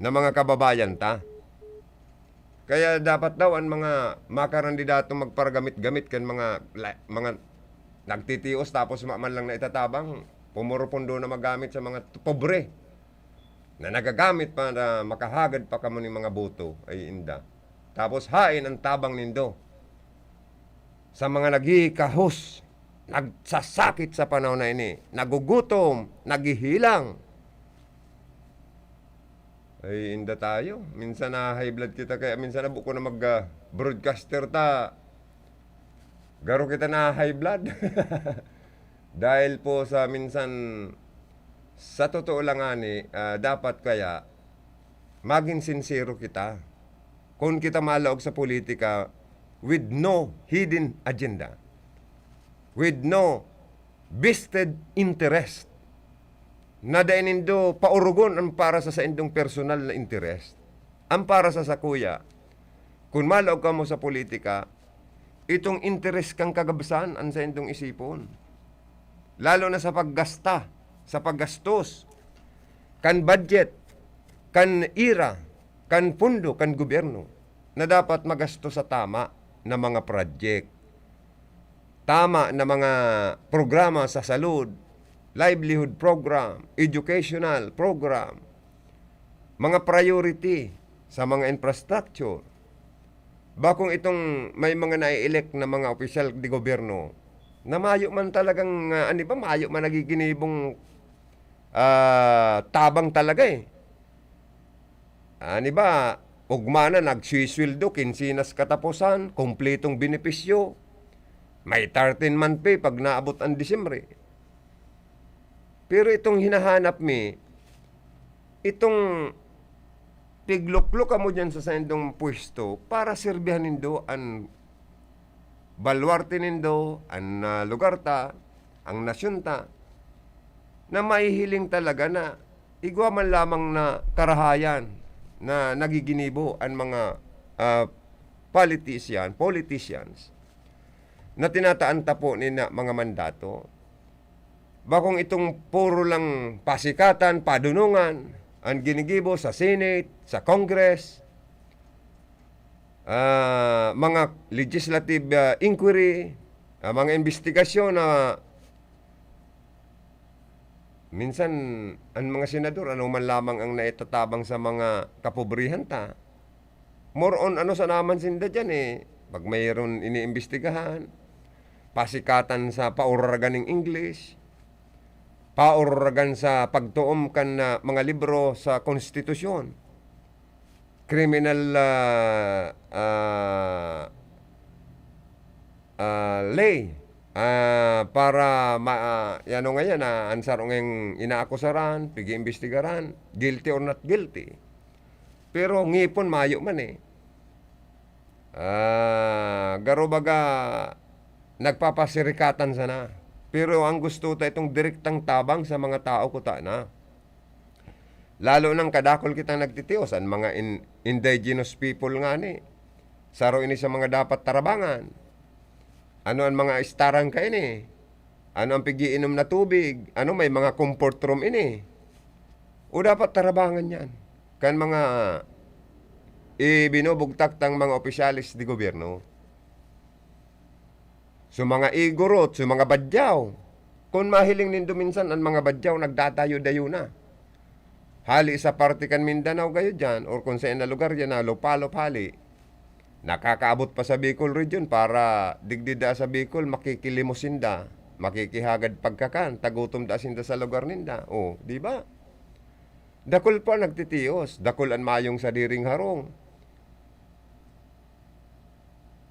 na mga kababayan ta. Kaya dapat daw ang mga makarandidatong magparagamit-gamit kan mga la-, mga nagtitios tapos ma-, man lang na itatabang, pumuro pundo na magamit sa mga t-, pobre na nagagamit para makahagad pa kamo ning mga boto, ay inda. Tapos hain ang tabang nindo sa mga naghihikahos, nagsasakit sa panahon na ini, nagugutom, naghihilang. Ay, inda tayo. Minsan na-high blood kita, kaya minsan na buko na mag, ah, broadcaster ta. Garo kita na-high blood. Dahil po sa minsan, sa totoo lang ani, ah, dapat kaya maging sincero kita. Kung kita malaog sa politika with no hidden agenda, with no vested interest, na dai nindo paurugon ang para sa saindong personal na interest. Ang para sa sakuya, kun malaog kamo sa politika, itong interes kan kagabsan an saindong isipon. Lalo na sa paggasta, sa paggastos, kan budget, kan ira, kan pondo, kan gobyerno, na dapat magasto sa tama na mga project, tama na mga programa sa salud, livelihood program, educational program, mga priority sa mga infrastructure. Bakong itong may mga nai-elect na mga opisyal de gobyerno na mayo man talagang, ah, ano ba, mayo man nagiginibong, ah, tabang talaga eh. Ano ba, ugma na nagsisweldo, kinsenas katapusan, kumpletong benepisyo, may thirteen month pay pag naabot ang Disyembre. Pero itong hinahanap mi, itong tigluklok kamo diyan sa saindong pwesto para serbihan nindo an baluarte nindo, an, ah, lugar ta, ang nasyon ta, na mahihiling talaga na igwa man lamang na karahayan na nagiginibo an mga ah, politician, politicians na tinataan ta po nin mga mandato. Bakong itong puro lang pasikatan, padunongan, ang ginigibo sa Senate, sa Congress, ah, mga legislative, ah, inquiry, ah, mga imbestigasyon na minsan, ang mga senador, ano man lamang ang naitatabang sa mga kapobrehanta, more on ano sa naman sinda diyan, eh, pag mayroon iniimbestigahan, pasikatan sa pauraragan ning English, pauraragan sa pagtuom kan, ah, mga libro sa konstitusyon, criminal, ah, ah, ah, lay, ah, para ma-, ah, ano nga yan, ah, an sarong inaakusaran, pig-iimbestigaran, guilty or not guilty. Pero ngipon, mayo man, eh. Ah, garo baga, nagpapasirikatan sana. Pero ang gusto ta itong direktang tabang sa mga tao, kuta na. Lalo nang kadakol kitang nagtitios, an mga in-, indigenous people ngani. Saro ini sa mga dapat tarabangan. Ano an mga istarang kaini? Ano an pigiinom na tubig? Ano, may mga comfort room ini? O dapat tarabangan yan? Kan mga ibinubugtak tang mga opisyales de gobyerno. So, mga igorot, so, mga badyaw. Kun mahiling nindo minsan, an mga badyaw nagdadayo-dayo na. Hali sa parte kan Mindanao gayo diyan, or kun saen na lugar diyan na lupalop hali, nakakaabot pa sa Bicol Region para digdi daa sa Bicol, makikilimos sinda, makikihagad pagkakan, tagutom daa sinda sa lugar ninda. O, di ba? Dakul pa an nagtitios, dakul an mayong sadiring harong.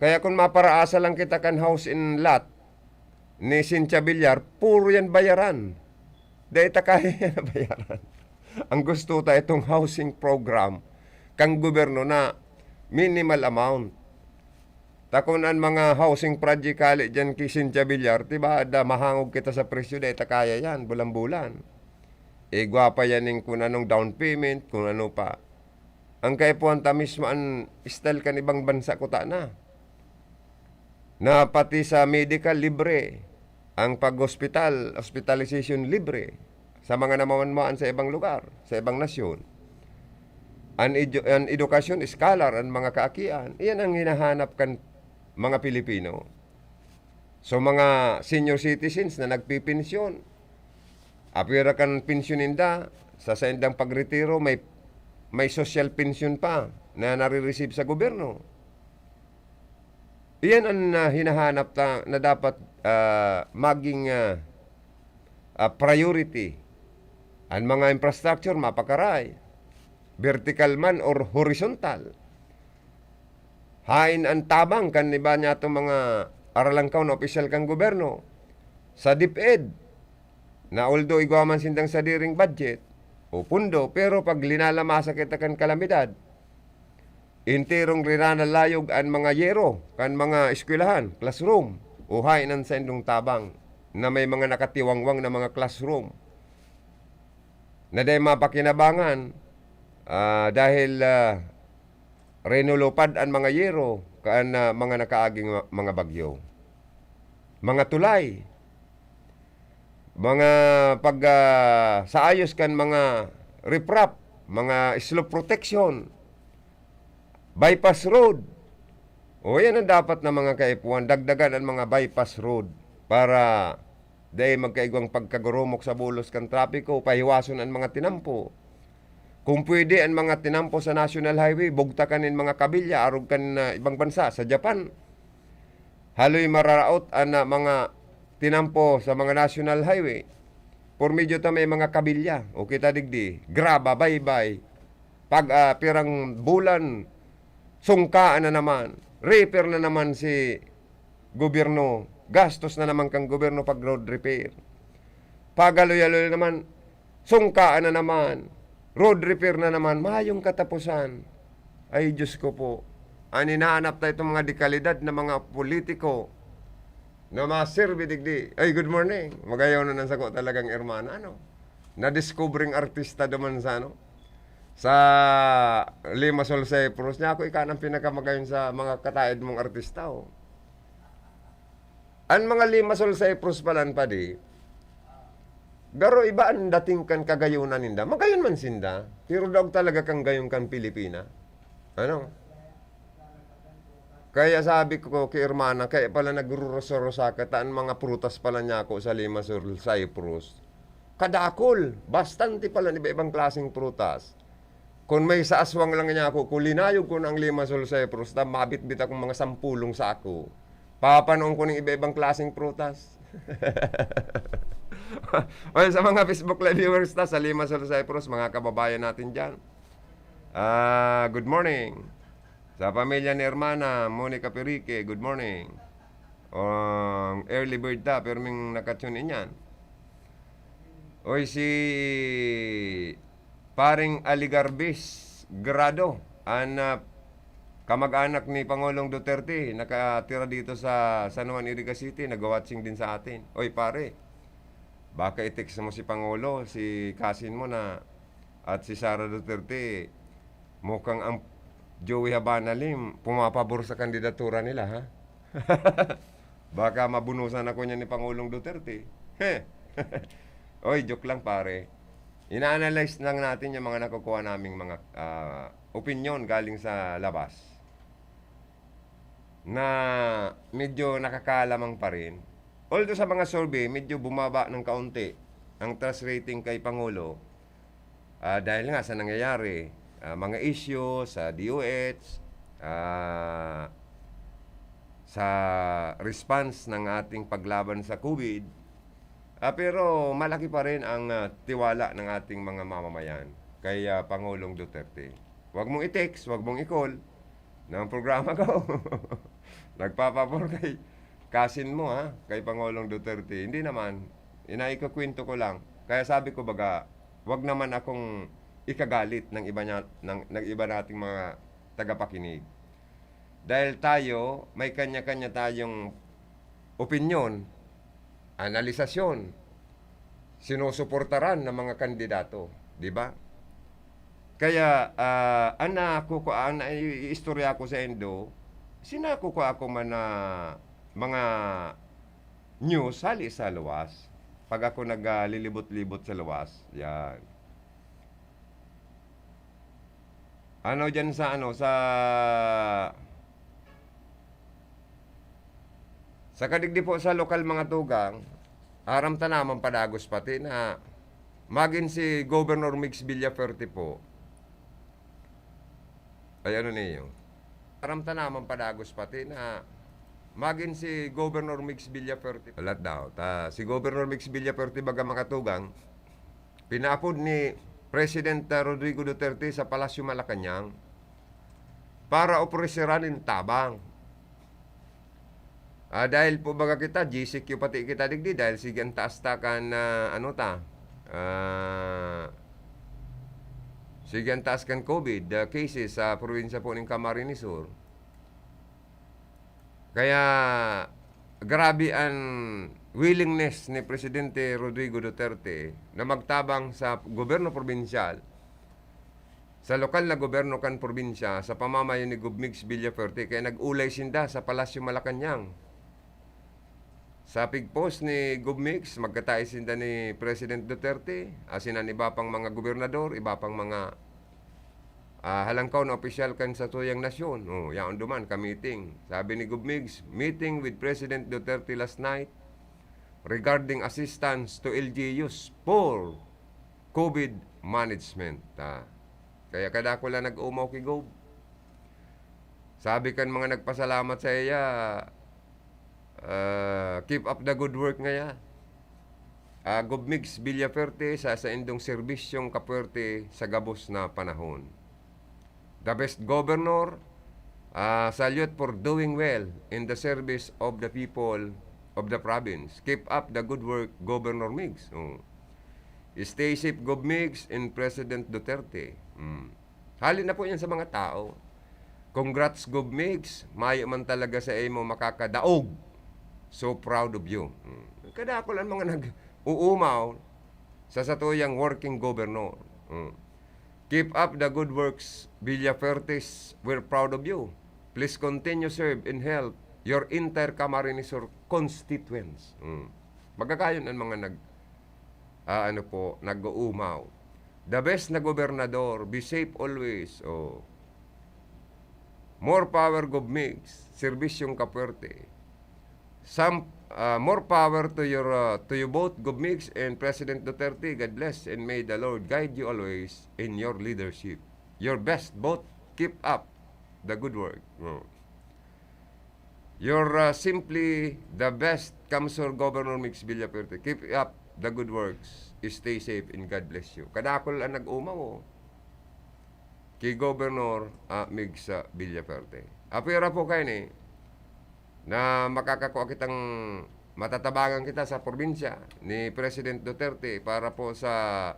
Kaya kun maparaasa lang kita kan house and lot ni Cynthia Villar, puro yan bayaran. Dai ta kaya yan na bayaran. Ang gusto ta itong housing program kan gobyerno na minimal amount. Ta kun an mga housing project hali diyan ki Cynthia Villar, di ba, da mahangog kita sa presyo, dai ta kaya yan, bulan-bulan. Igwa pa yan ning kun anong down payment, kun ano pa. Ang kaipuhan ta mismo, an style kan ibang bansa kuta na. Na pati sa medical, libre. Ang pag-hospital, hospitalization, libre. Sa mga namamanmaan sa ibang lugar, sa ibang nasyon. An edu-, an edukasyon, scholar, an mga kaakian. Iyan ang hinahanap kan mga Pilipino. So, mga senior citizens na nagpipensyon, apwera kan pensyon ninda, sa saindang pagretiro, may, may social pension pa na nare-receive sa gobyerno. Iyan an, ah, hinahanap ta na dapat, ah, maging, ah, ah, priority. An mga infrastructure mapakaray, vertical man or horizontal. Haen an tabang kan iba niyatong mga aralangkaw na opisyal kan gobyerno. Sa DepEd, na although igwa man sindang sadiring budget o pondo, pero pag linalamasa kita kan kalamidad, enterong rinanalayog an mga yero kan mga eskwelahan, classroom, o haen an saindong tabang na may mga nakatiwangwang na mga classroom na dai mapakinabangan, ah, dahil, ah, rinulupad an mga yero kan, ah, mga nakaaging ma-, mga bagyo. Mga tulay, mga pag, ah, saayos kan mga riprap, mga slope protection, bypass road. O, yan ang dapat na mga kaipuhan. Dagdagan ang mga bypass road para dai magkaigwang pagkagurumok sa bulos kan trapiko, pahiwason ang mga tinampo. Kung pwede, ang mga tinampo sa National Highway, bugtakan nin mga kabilya, arog kan, ah, ibang bansa, sa Japan. Haloy mararaot an, ah, mga tinampo sa mga National Highway. Por medyo ta may mga kabilya, o kita digdi, graba, baybay. Pag, ah, pirang bulan, sungkaan na naman. Repair na naman si gobyerno. Gastos na naman kang gobyerno pag road repair. Pagaloy-aloy naman, sungkaan na naman. Road repair na naman. Mayong katapusan. Ay, Diyos ko po. An hinahanap ta itong mga dekalidad na mga politiko na maserbi digdi. Ay, good morning. Magayon na nang sako talagang hermana, ano? Nadiskubreng artista duman sa, ano? Sa Limassol Cyprus, niya ako ika ng pinakamagayon sa mga kataed mong artista, oh. Ang mga Limassol Cyprus pala, padi, garo iba ang dating kan kagayunan ninda. Magayon man sinda, pero daog talaga kan gayon kan Pilipina. Ano? Kaya sabi ko ki hermana, kaya pala nagrurusa-rusa ka, ta an mga prutas pala niya ako sa Limassol Cyprus. Kadakol, bastante pala iba-ibang klaseng prutas. Kun may sa aswang lang niya ako, kun linayog ko na ang Limassol Cyprus, ta mabitbit akong mga sampulong sako. Papanoon ko ning iba-ibang klaseng prutas. Well, sa mga Facebook Live viewers ta sa Limassol Cyprus, mga kababayan natin diyan. Ah, good morning. Sa pamilya ni Hermana Monica Perique, good morning. Ang early bird ta, pero ming naka-tune in yan. Oy, si Paring Aligarbis Grado, an, ah, kamag-anak ni Pangulong Duterte, nakatira dito sa San Juan, Iriga City, nagwa-watching din sa atin. Oy, pare, baka i-text mo si Pangulo, si cousin mo na, at si Sara Duterte, mukhang ang Joey Habana Lim, pumapabor sa kandidatura nila, ha? Baka mabunusan ako niya ni Pangulong Duterte. Oy, joke lang, pare. Ina-analyze lang natin yung mga nakukuha naming mga, ah, opinyon galing sa labas na medyo nakakalamang pa rin. Although sa mga survey, medyo bumaba ng kaunti ang trust rating kay Pangulo, ah, dahil nga sa nangyayari, ah, mga issue sa D O H, ah, sa response ng ating paglaban sa COVID. Ah, pero malaki pa rin ang, ah, tiwala ng ating mga mamamayan kay, ah, Pangulong Duterte. Wag mong i-text, wag mong i-call ng programa ko. Nagpapabor kay cousin mo, ha, kay Pangulong Duterte. Hindi naman. Inaikukwento ko lang. Kaya sabi ko, baga, wag naman akong ikagalit ng iba niya, ng, ng iba nating mga tagapakinig. Dahil tayo, may kanya-kanya tayong opinyon, analisasyon, sinusuportaran ng mga kandidato, di ba? Kaya, ah, ang nakuku-, ang naiistorya ko sa indo, sinakukua ko man na mga news hali sa luwas. Pag ako naglilibot-libot sa luwas, yan. Ano diyan sa ano, sa, sa kadigdi po sa lokal, mga tugang, aram ta naman padagos pati na magin si Governor Migs Villafuerte po. Ay, ano niyo? Aram ta naman padagos pati na magin si Governor Migs Villafuerte. Alat daw. Ta, si Governor Migs Villafuerte, baga, mga tugang, pinaapod ni President, ah, Rodrigo Duterte sa Palasyo Malacañang para opreseran nin tabang. Ah, dahil po, baga, kita, G C Q pati kita digdi, dahil sige ang taas ta kan, ah, ano ta, ah, sige ang taas kan COVID, ah, cases sa probinsya po ning Camarines Sur. Kaya grabe ang willingness ni Presidente Rodrigo Duterte na magtabang sa gobyerno probinsyal, sa lokal na gobyerno kan probinsya, sa pamamayo ni Gov Migs Villafuerte, kaya nag-ulay sinda sa Palasyo Malacañang. Sa pigpos ni Gov Migs, magkatae sinda ni President Duterte, asin an iba pang mga gobernador, iba pang mga, ah, halangkaw na opisyal kan satuyang nasyon. Oh, yaon duman, ka-meeting. Sabi ni Gov Migs, "Meeting with President Duterte last night regarding assistance to L G Us for COVID management." Ah, kaya kadakula nag-umaw ki Gov. Sabi kan mga nagpasalamat saiya, ah, "Keep up the good work," ngaya. Ah, Gov Migs Villafuerte, sa saindong serbisyong kapwerte sa gabos na panahon. The best governor, ah, salute for doing well in the service of the people of the province. Keep up the good work, Governor Migs. Oh. Stay safe, Gov Migs, and President Duterte. Mm. Hali na po yan sa mga tao. Congrats, Gov Migs. Mayo man talaga sa imo makakadaog. So proud of you. Mm. Kadakol ang mga nag-uumaw sa satuyang working governor. Mm. Keep up the good works, Villafuertes. We're proud of you. Please continue serve and help your entire Camarines Sur constituents. Mm. Magkakayon ang mga nag, ah, ano po, nag-uumaw. The best na gobernador, be safe always. Oh. More power, Gov Migs. Serbisyong kapuwerte. Some, ah, more power to your, ah, to you both, Gov Migs and President Duterte. God bless and may the Lord guide you always in your leadership. Your best, both. Keep up the good work. Oh. You're, ah, simply the best, Kamsur Governor Migs Villafuerte. Keep up the good works. Stay safe and God bless you. Kadakol ang nag-umaw, oh. Ki Governor, ah, Migs, ah, Villafuerte. Apwera po kayo ni, na makakakua kitang matatabangan kita sa probinsya ni President Duterte para po sa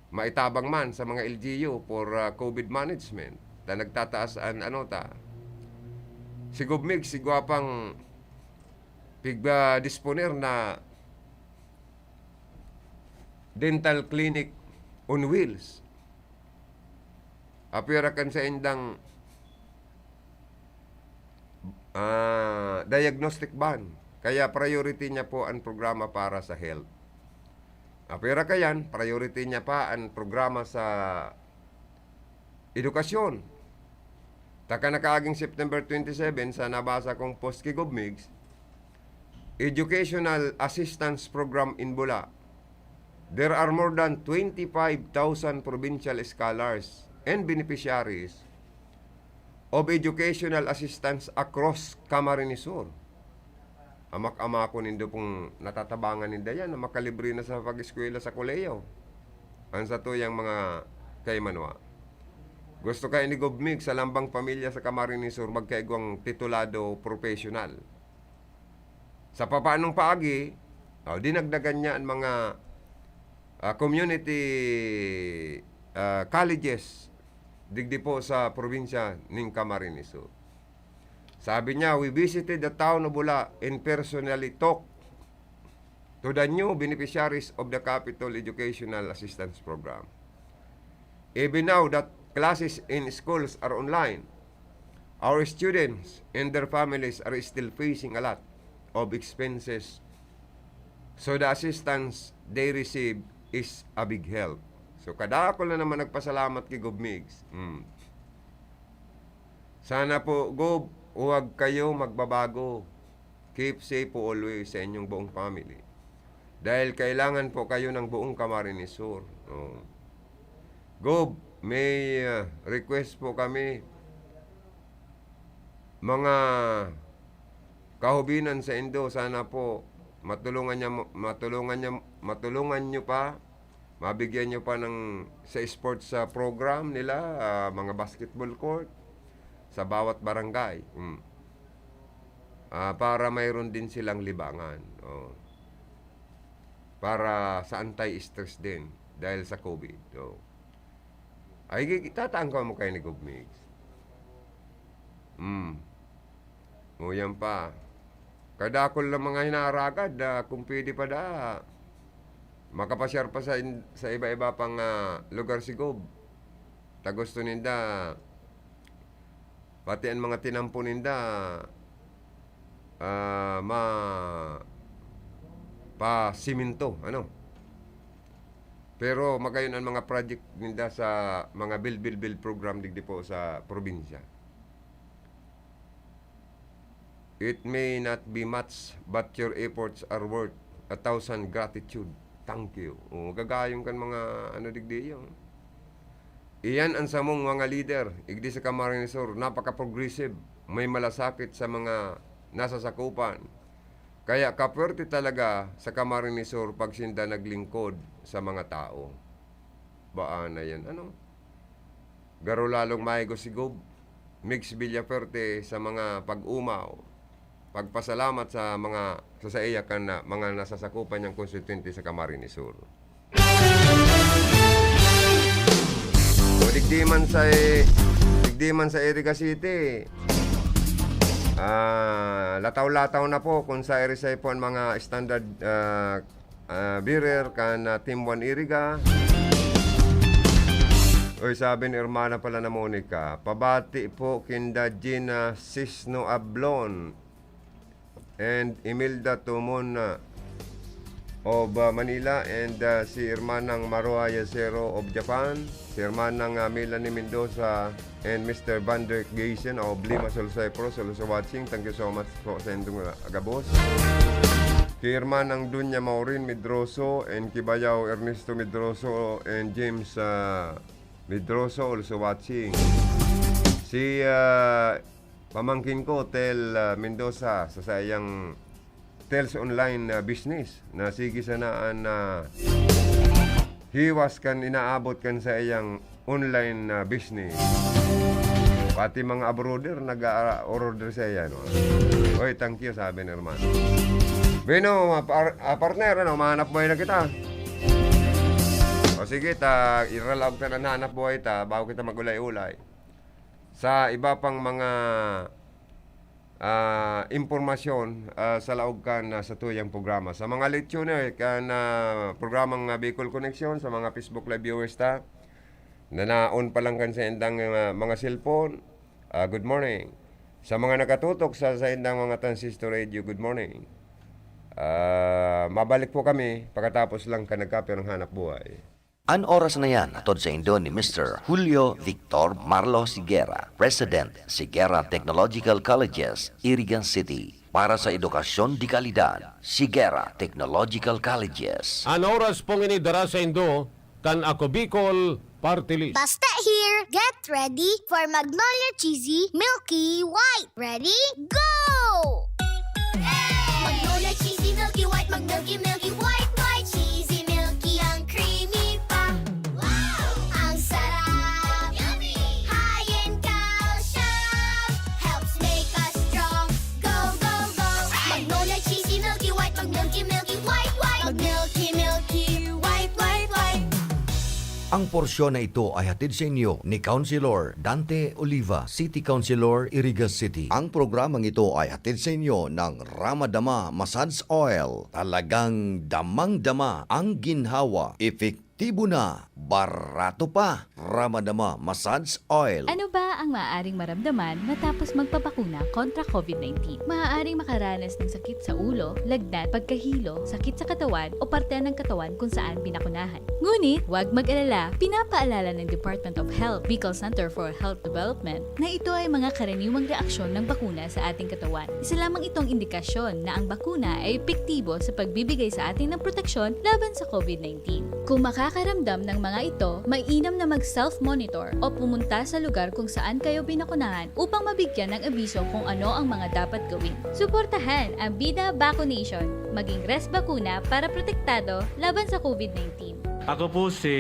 maitabang man sa mga L G U for, ah, COVID management. Ta nagtataas an ano ta. Si Gov Migs, si gwapang pigdisponer na dental clinic on wheels. Apwera kan saindang, ah, diagnostic van. Kaya priority niya po ang programa para sa health. Apwera kayan, priority niya pa ang programa sa edukasyon. Taka nakaaging September twenty-seven, sa nabasa kong post ki Gov Migs, Educational Assistance Program in Bula. There are more than twenty-five thousand provincial scholars and beneficiaries of educational assistance across Camarines Sur. Amak-ama ko nindo pong natatabangan ninda yan na makalibre na sa pag-eskwela sa kolehiyo. Ang satuyang mga kaimanwa. Gusto kayo ni Gov Migs sa lambang pamilya sa Camarines Sur magkaigwang titulado professional. Sa papaanong paagi, oh, dinagdagan niya ang mga, ah, community, ah, colleges digdi po sa probinsya ning Camarines Sur. Sabi niya, "We visited the town of Bula and personally talked to the new beneficiaries of the Capital Educational Assistance Program. Even now that classes in schools are online, our students and their families are still facing a lot of expenses. So the assistance they receive is a big help." So, kadakol na naman nagpasalamat ki Gov Migs. Mm. Sana po, Gov, huwag kayo magbabago. Keep safe po always sa inyong buong family. Dahil kailangan po kayo ng buong Camarines Sur. Oh. Gov, may, ah, request po kami. Mga kahubinan sa Indo, sana po matulungan niya mo, matulungan niya, matulungan niyo pa, mabigyan niyo pa ng sa sports, ah, program nila, ah, mga basketball court sa bawat barangay. Mm. Ah, para mayroon din silang libangan. Oh. Para sa anti-stress din dahil sa COVID. Oh. Ay, gi-, tataan ko mo kayo ni Gov Migs. Mm. O, yan pa. Kadakol na mga hinaragad, ah, kung pwede pa da, makapasyar pa sa in-, sa iba-iba pang, ah, lugar si Gov. Ta gusto ninda, pati ang mga tinampo ninda, ah, ma-, pa-siminto, ano. Pero magayon ang mga project ninda sa mga build, build, build program digdi po sa probinsya. It may not be much, but your efforts are worth a thousand gratitude. Thank you. O, gagayong kan mga ano digdi yun. Iyan ang samong mga lider, igdi sa Camarines Sur, napaka-progressive, may malasakit sa mga nasasakupan. Kaya kapwerte talaga sa Camarines Sur pag sinda naglingkod sa mga tao. Baan na yan, ano? Garo lalong maigo si Gov, Migs Villafuerte sa mga pag-umaw. Pagpasalamat sa mga, sa saiya kan na, mga nasasakupan niyang konstituyente sa Camarines Sur. O digdi man sa, digdi man sa Iriga City, ah, lataw-lataw na po kung sa Irisay po ang mga standard, ah, ah, bearer kan, ah, Team One Iriga. Uy, sabi ni Hermana pala na Monica, pabati po kinda Gina Sisno Ablon and Imelda Tumon, ah, of, ah, Manila, and, ah, si Hermanang Maroa Yacero of Japan, si Hermanang, ah, Melanie Mendoza, and Mister Vander Gaysen of Limassol, Cyprus, also watching. Thank you so much po sa indong, ah, gabos. Ki Hermanang Dunya Maureen Medroso and Kibayaw Ernesto Medroso and James, ah, Medroso also watching. Si, ah, pamangkin ko, Tel, ah, Mendoza, sa saiyang Tel's online, ah, business, na sige sana an, ah, hiwas kan inaabot kan saiyang online, ah, business. Pati mga abroader nag-order sa iya, no? Oy, thank you, sabi ni Herman. Bueno, ah, par-, ah, partner, ano, mahanap buhay na kita. O sige, ta, iralaog ta na nahanap buhay ta, bago kita mag-ulay-ulay. Sa iba pang mga, ah, impormasyon, ah, sa laog kan, ah, sa tuyang programa. Sa mga lechon, eh, kan, ah, programang, ah, Bicol Connection, sa mga Facebook Live viewers ta, na naon pa lang kan sa indang, ah, mga cellphone, ah, good morning. Sa mga nakatutok sa, sa indang mga transistor radio, good morning. Ah, mabalik po kami pagkatapos lang kan nagkape ng hanap buhay. An oras na yan, hatod saindo ni Mister Julio Victor Marlo Siguera, President, Siguera Technological Colleges, Iriga City. Para sa edukasyon de kalidad, Siguera Technological Colleges. An oras pong ini dara saindo kan Ako Bicol Party List. Basta here, get ready for Magnolia Cheesy Milky White. Ready? Go! Magnolia Cheesy Milky White, mag-milky, milky, white, white, cheesy, milky, ang creamy pa. Wow! Ang sarap! Yummy! High in calcium, helps make us strong. Go, go, go! Magnolia Cheesy Milky White, mag-milky, milky, white, white, mag-milky, milky, white, white, white. Ang porsyon na ito ay hatid sa inyo ni Councilor Dante Oliva, City Councilor, Iriga City. Ang programang ito ay hatid sa inyo ng Ramadama Massage Oil. Talagang damang-dama ang ginhawa, epektibo na, barato pa. Ramadama Massage Oil. Ano ba ang maaaring maramdaman matapos magpabakuna kontra COVID nineteen? Maaaring makaranas ng sakit sa ulo, lagnat, pagkahilo, sakit sa katawan o parte ng katawan kung saan binakunahan. Ngunit, huwag mag-alala, pinapaalala ng Department of Health, Bicol Center for Health Development, na ito ay mga karaniwang reaksyon ng bakuna sa ating katawan. Isa lamang itong indikasyon na ang bakuna ay epektibo sa pagbibigay sa atin ng proteksyon laban sa COVID nineteen. Kung makakaramdam ng mga ito, mainam na mag-self-monitor o pumunta sa lugar kung saan kayo binakunahan upang mabigyan ng abiso kung ano ang mga dapat gawin. Suportahan ang Bida Vaccination. Maging res bakuna para protektado laban sa COVID nineteen. Ako po si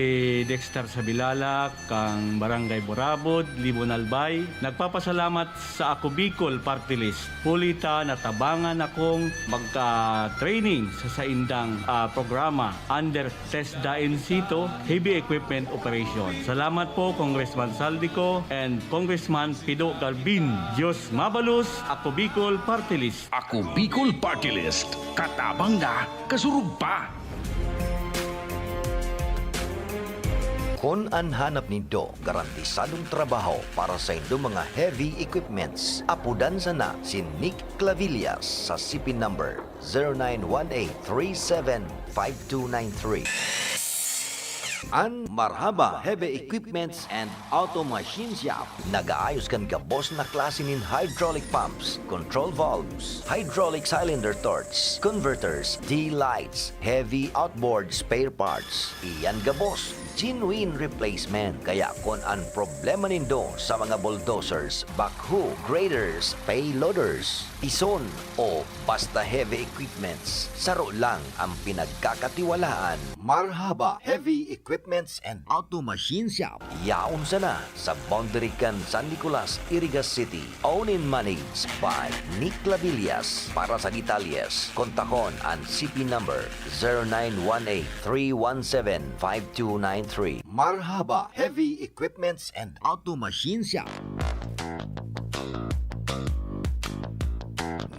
Dexter Sabilala, kang Barangay Burabod, Libon, Albay. Nagpapasalamat sa Ako Bicol Party List. Huli ta natabangan akong magka-training sa saindang, ah, programa under TESDA in situ, Heavy Equipment Operation. Salamat po, Congressman Saldico and Congressman Pido Galvin. Diyos mabalos, Ako Bicol Party List. Ako Bicol Party List. Katabang na, kasurog pa. Kun an hanap nindo garantisadong trabaho para sa indo mga heavy equipments, apodan sana si Nick Clavillas sa C P number zero nine one eight three seven five two nine three. An Marhaba Heavy Equipments and Auto Machine Shop nag-aayos kan gabos na klase nin hydraulic pumps, control valves, hydraulic cylinder torch, converters, D-lights, heavy outboard spare parts. Iyan gabos, genuine replacement. Kaya kun an problema nindo sa mga bulldozers, backhoe, graders, payloaders, ison, o basta heavy equipments, saro lang ang pinagkakatiwalaan. Marhaba Heavy Equipments and Auto Machine Shop. Yaon sana sa boundary kan San Nicolas, Iriga City. Owned and managed by Nick Clavillas. Para sa detalyes, kontakon an C P number zero nine one eight three one seven five two nine three. Marhaba Heavy Equipments and Auto Machine Shop.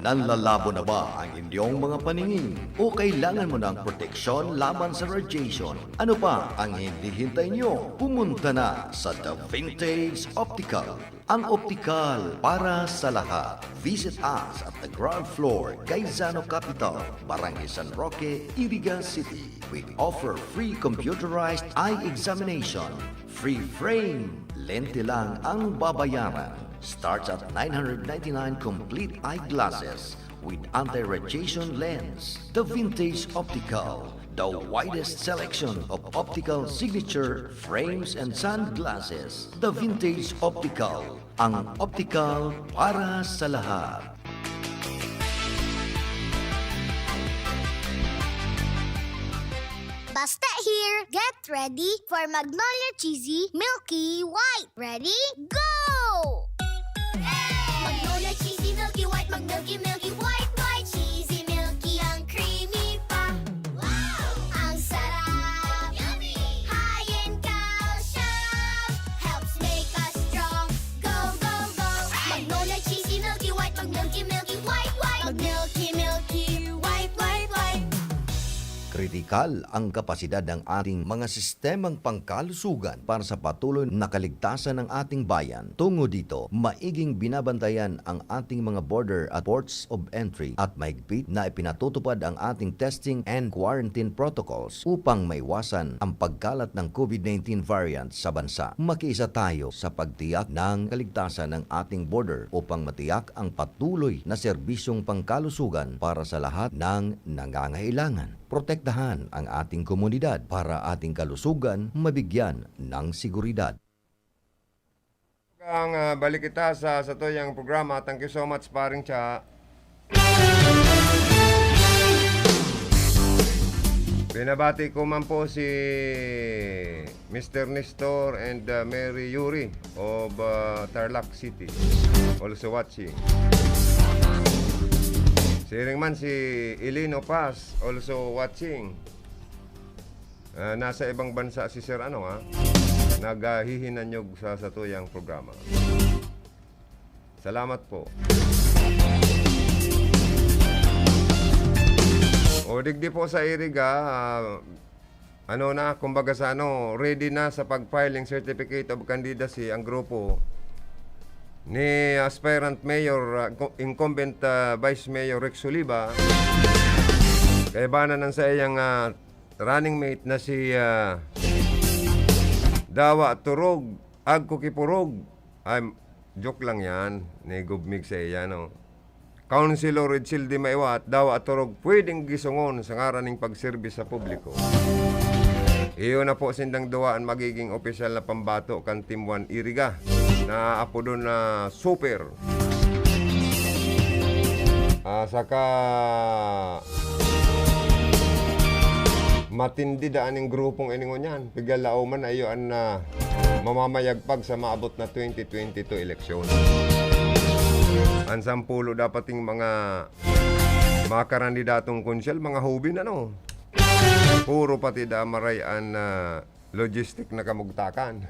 Nanlalabo na ba ang inyong mga paningin? O kailangan mo ng proteksyon laban sa radiation? Ano pa ang hinihintay nyo? Pumunta na sa The Vintage Optical, ang optikal para sa lahat. Visit us at the ground floor, Gaisano Capital, Barangay San Roque, Iriga City. We offer free computerized eye examination, free frame. Lente lang ang babayaran. Starts at nine hundred ninety-nine complete eyeglasses with anti-radiation lens. The Vintage Optical, the widest selection of optical signature frames and sunglasses. The Vintage Optical, ang optical para sa lahat. Basta here, get ready for Magnolia Cheesy Milky White. Ready? Go! Magnolia Cheesy Milky White, mag-milky, milky, white, white, cheesy, milky, ang creamy pa. Wow! Ang sarap! Yummy! High in calcium, helps make us strong. Go, go, go! Magnolia Cheesy Milky White, mag-milky, milky, white, white. Mag-milky, milky, white, white, white. Kritikal ang kapasidad ng ating mga sistemang pangkalusugan para sa patuloy na kaligtasan ng ating bayan. Tungo dito, maiging binabantayan ang ating mga border at ports of entry at mahigpit na ipinatutupad ang ating testing and quarantine protocols upang maiwasan ang pagkalat ng COVID nineteen variant sa bansa. Makiisa tayo sa pagtiyak ng kaligtasan ng ating border upang matiyak ang patuloy na serbisyong pangkalusugan para sa lahat ng nangangailangan. Protektahan ang ating komunidad para ating kalusugan mabigyan ng seguridad. Ang, ah, balik kita sa, sa tuyang programa. Thank you so much, paring Cha. Binabati ko man po si Mister Nestor and, uh, Mary Yuri of, uh, Tarlac City, also watching. Siring man si Elino Paz, also watching. Ah, nasa ibang bansa si Sir ano, ha? Naghihinanyog sa, sa tuyang programa. Salamat po. O, digdi po sa Iriga, ah, ano na, kumbaga sa ano, ready na sa pag-filing certificate of candidacy ang grupo ni aspirant mayor, ah, inco-, incumbent, ah, Vice Mayor Rex Oliva. Kaibanan ang sa iyang, ah, running mate na si, ah, Dawa Turog, Agko Kipurog. Ay, joke lang yan, ni Gubmig sa iya, no? Councilor Edsel de Maiwat, Dawa Turog, pwedeng gisungon sa ngaran ning pagserbi sa publiko. Iyo na po sindang duwa an magiging opisyal na pambato kan Team One Iriga, na apodon na Super. Ah, saka matindi daan ning grupong ini ngunyan. Piga laoman na iyo an, ah, mamamayagpag sa maabot na twenty twenty-two eleksyon. An sampulo dapat ning mga makarandidatong konsyal, mga hubin, ano? Puro pati da maray an, ah, logistic na kamugtakan.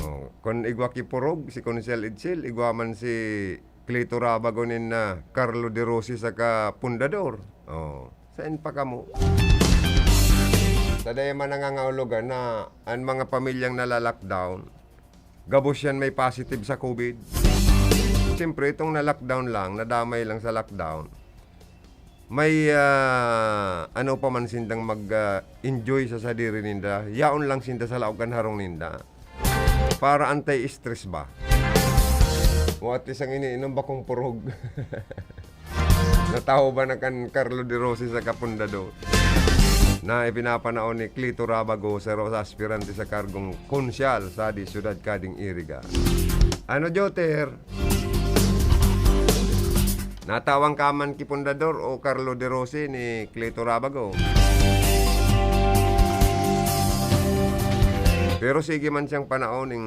Oh, kun igwa ki Purog, si Konsehal Edsel, igwa man si Clito Rabago nin, ah, Carlo De Rossi saka Pundador. Oh, saen pa kamo? Sa dai man nangangahulugan na an mga pamilyang nala-lockdown, gabos yan may positive sa COVID. Siyempre, itong na-lockdown lang, nadamay lang sa lockdown, may, ah, ano pa man sindang mag, ah, enjoy sa sadiri ninda, yaon lang sinda sa laog kan harong ninda. Para anti-stress ba? O at least ang iniinom, bakong purog. Natawo ba na kan Carlo De Rossi saka Pundador na ipinapanaon ni Clito Rabago, saro sa aspirante sa kargong konsyal sa di syudad kading Iriga? Ano, Joter? Natawan ka man ki Pundador o Carlo De Rossi ni Clito Rabago? Pero sige man siyang panaon ning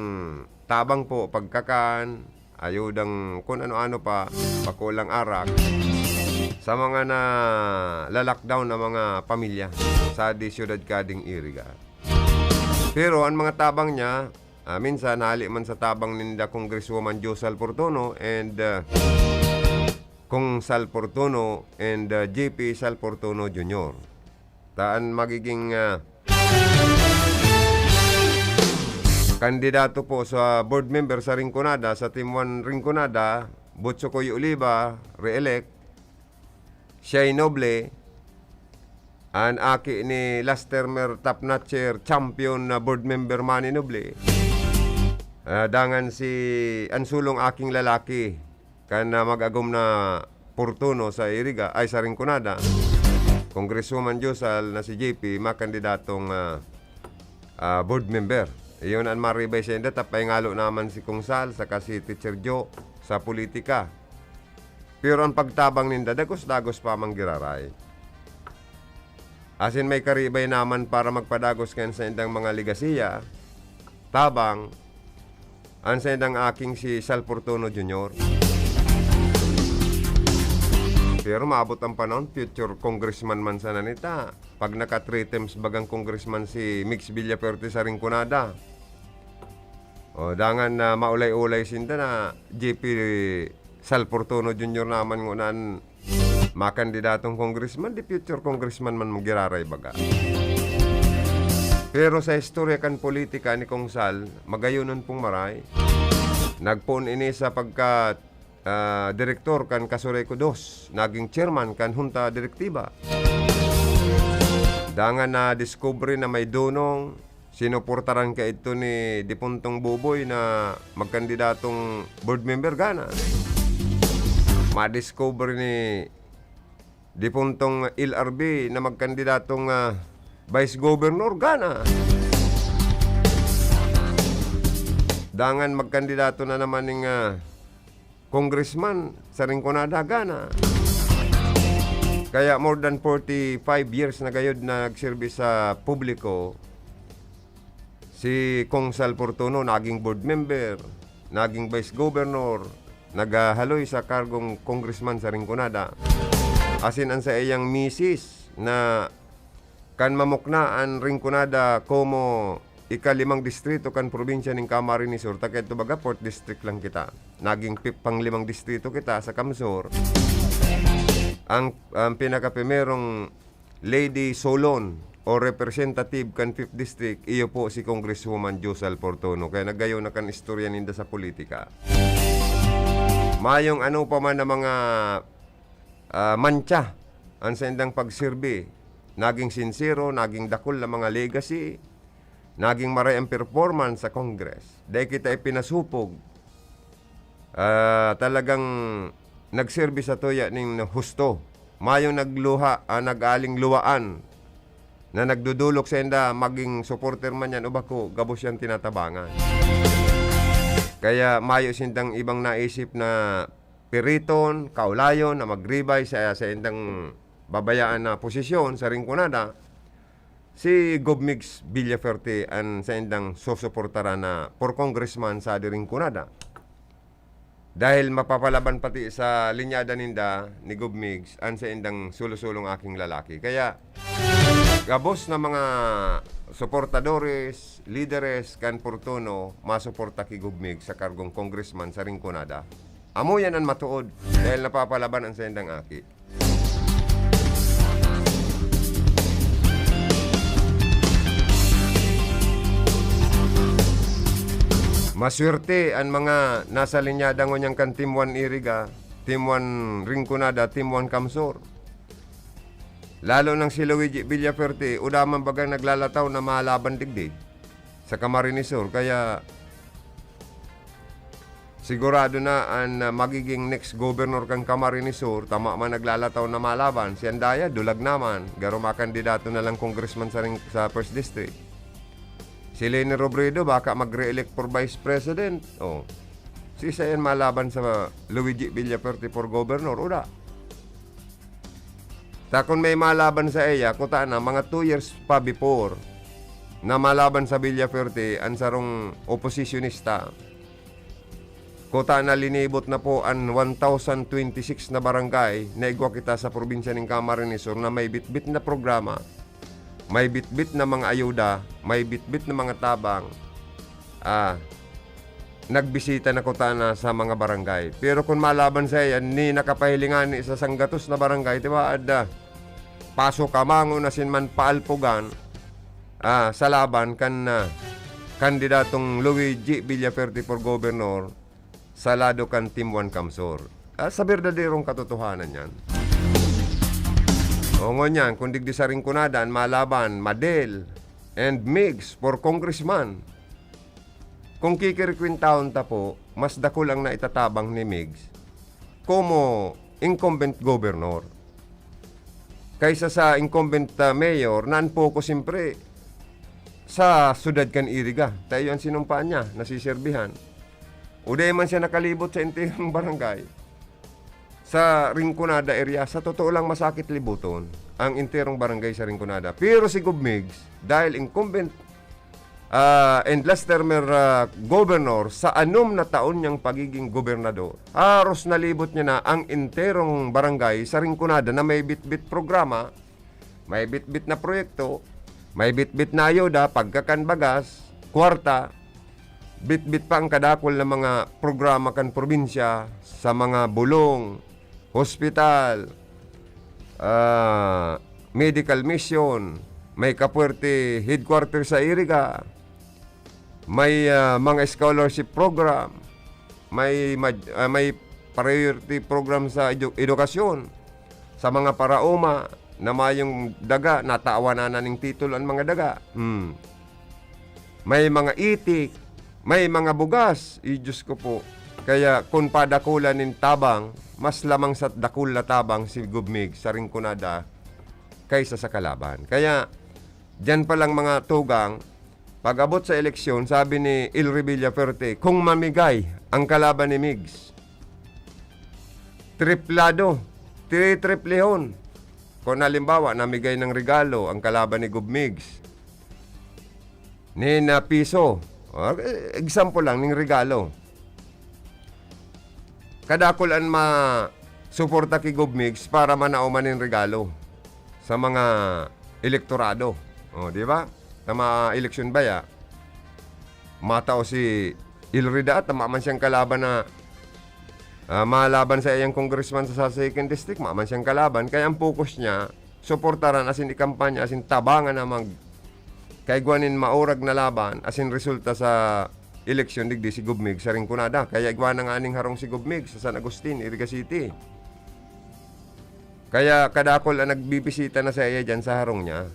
tabang po, pagkakan, ayudang kun ano-ano pa, pakulang arak, sa mga nala-lockdown na mga pamilya sa di syudad kading Iriga. Pero ang mga tabang niya, Ah, minsan, hali man sa tabang ninda Congresswoman Jo Sal Fortuno and, ah, Cong Sal Fortuno and, ah, J P Sal Fortuno Junior. Ta an magiging, ah, kandidato po sa board member sa Rinconada, sa Team One Rinconada, Butsokoy Oliva, re-elect, Shai Noble, an aki ni last termer top notcher champion na board member Manny Noble. Ah, dangan si, an sulong aking lalaki, kan, ah, mag-agom na Fortuno sa Iriga, ay, sa Rinconada, Congresswoman Jo Sal na si J P, makandidatong, ah, ah, board member. Iyon an maribay sa inda, ta pahingalo naman si Cong Sal saka si Teacher Jo sa politika. Pero an pagtabang ninda, dagos-dagos pa man giraray. Asin may karibay naman para magpadagos kan saindang mga legasiya, tabang, an saindang aking si Sal Fortuno Junior. Pero maabot an panahon, future congressman man sana nita. Pag naka three terms bagang congressman si Migs Villafuerte sa Rinconada. O, dangan na maulay-ulay sinda na J P Sal Fortuno Junior naman ngona an makandidatong congressman, di future congressman man giraray baga. Pero sa istorya kan politika ni Cong Sal, magayonon pong maray. Nagpoon ini sa pagka, ah, direktor kan Casureco Dos, naging chairman kan Junta Direktiba. Dangan na-discover na may dunong, sinuportaran kaidto ni Dipuntong Buboy na magkandidatong board member, gana. Ma-discover ni Dipuntong L R B na magkandidatong, ah, vice governor, gana. Dangan magkandidato na naman ning, ah, congressman sa Rinconada, gana. Kaya more than forty-five years na gayod na nagserbi sa publiko, si Cong Sal Fortuno naging board member, naging vice governor, naghahaloy sa kargong congressman sa Rinconada. Asin an saiyang misis na kan mamukna an Rinconada komo ikalimang distrito kan probinsya nin Camarines Sur, ta kaidto baga fourth district lang kita. Naging pi-, panglimang distrito kita sa CamSur. Ang, ang pinakaprimerong lady solon o representative kan fifth district, iyo po si Congresswoman Jo Sal Fortuno. Kaya nagayo na kan istorya ninda sa politika. Mayong ano pa man na mga, ah, mantsa an saindang pagserbi, naging sinsero, naging dakul na mga legacy, naging maray ang performance sa Congress. Dai kita ipinasupog. Ah, talagang nagserbi sa tuya nin husto. Mayong nagluha, ah, nag-aling luwaan na nagdudulok sainda, maging supporter man yan o bako, gabos yan tinatabangan. Kaya mayo sindang ibang naisip na piriton, kaulayon na magribay sa saindang babayaan na posisyon sa Rinconada. Si Gov Migs Villafuerte an saindang susuportaran na for congressman sa Rinconada. Dahil mapapalaban pati sa linyada ninda ni Gov Migs an saindang sulo-sulong aking lalaki. Kaya, gabos na mga suportadores, lideres kan Fortuno, masuporta ki Gov Migs sa kargong congressman sa Rinconada. Amo yan an matuod, dahil napapalaban an saindang aki. Maswerte an mga nasa linyada ngunyan kan Team One Iriga, Team One Rinconada, Team One CamSur. Lalo nang si Luigi Villafuerte, uda man bagang naglalataw na malaban digdi sa Camarines Sur. Kaya sigurado na an, ah, magiging next governor kan Camarines Sur, tama man naglalataw na malaban, si Andaya, dulag naman, garo makandidato na lang congressman sa ring-, sa First District. Si Leni Robredo, baka mag-re-elect for vice president. Oh. Sisay an malaban sa Luigi Villafuerte for governor? Uda. Ta kun may malaban sa iya, kuta na, mga two years pa before, na malaban sa Villafuerte, an sarong oposisyonista. Kuta na linibot na po an one thousand twenty-six na barangay na igwa kita sa probinsya nin Camarines Sur na may bitbit na programa, may bitbit na mga ayuda, may bitbit na mga tabang. ah, nagbisita na kutana sa mga barangay. Pero kun malaban saiya, ni nakapahiling ngani sa sanggatos na barangay, di ba, adda paso kamangon asin man paalpogan, ah, sa laban kan, ah, kandidatong Luigi Villafuerte for governor sa lado kan Team One CamSur. Ah, sa berdaderong katotohanan yan. O, ngunyan, kung digdi sa Rinconada, an malaban, Madel and Migs for congressman. Kung kikirikwentahon ta po, mas dakul ang naitatabang ni Migs komo incumbent governor kaysa sa incumbent, ah, mayor na an focus siyempre sa syudad kan Iriga. Ta iyo an sinumpaan niya, nasiserbihan. O dai man siya nakalibot sa enterong barangay. Sa Rinconada area, sa totoo lang masakit libuton ang enterong barangay sa Rinconada. Pero si Gob Migs, dahil incumbent, ah, and last termer, ah, governor sa anom na taon niyang pagiging gobernador, haros nalibot niya na ang enterong barangay sa Rinconada na may bitbit programa, may bitbit na proyekto, may bitbit na ayuda, pagkakan bagas, kwarta, bitbit pa ang kadakul na mga programa kan probinsya sa mga bulong, hospital, ah, medical mission, may kapuwerte headquarter sa Iriga, may, ah, mga scholarship program, may mad-, ah, may priority program sa edu-, edukasyon, sa mga paraoma na mayong daga, natawan na ning titulo an mga daga. Hmm. May mga itik, may mga bugas. Ay, Diyos ko po. Kaya kun padakulan nin tabang, mas lamang sa dakul na tabang si Gob Migs sa Rinconada kaysa sa kalaban. Kaya, diyan pa lang mga tugang, pag-abot sa eleksyon, sabi ni Ilri Villafuerte, kung mamigay ang kalaban ni Migs, triplado, tritriplehon. Kung halimbawa, namigay ng regalo ang kalaban ni Gob Migs, nin, ah, piso. Ah, example lang, ning regalo. Kadakul an ma-, suporta ki Gob Migs para manao man nin regalo sa mga elektorado. O, di ba? Sa mga eleksyon baya, matao si Ilri Daat, tama man siyang kalaban na, ah, malaban sa iyang congressman sa, sa second district, maman siyang kalaban. Kaya ang focus niya, suportaran asin ikampanya, asin tabangan na mag-, kaigwa nin maurag na laban, asin resulta sa eleksyon digdi si Gob Migs sa Rinconada. Kaya igwa na nga ning harong si Gob Migs sa San Agustin, Iriga City. Kaya kadakul ang nagbibisita na sa iya diyan sa harong niya.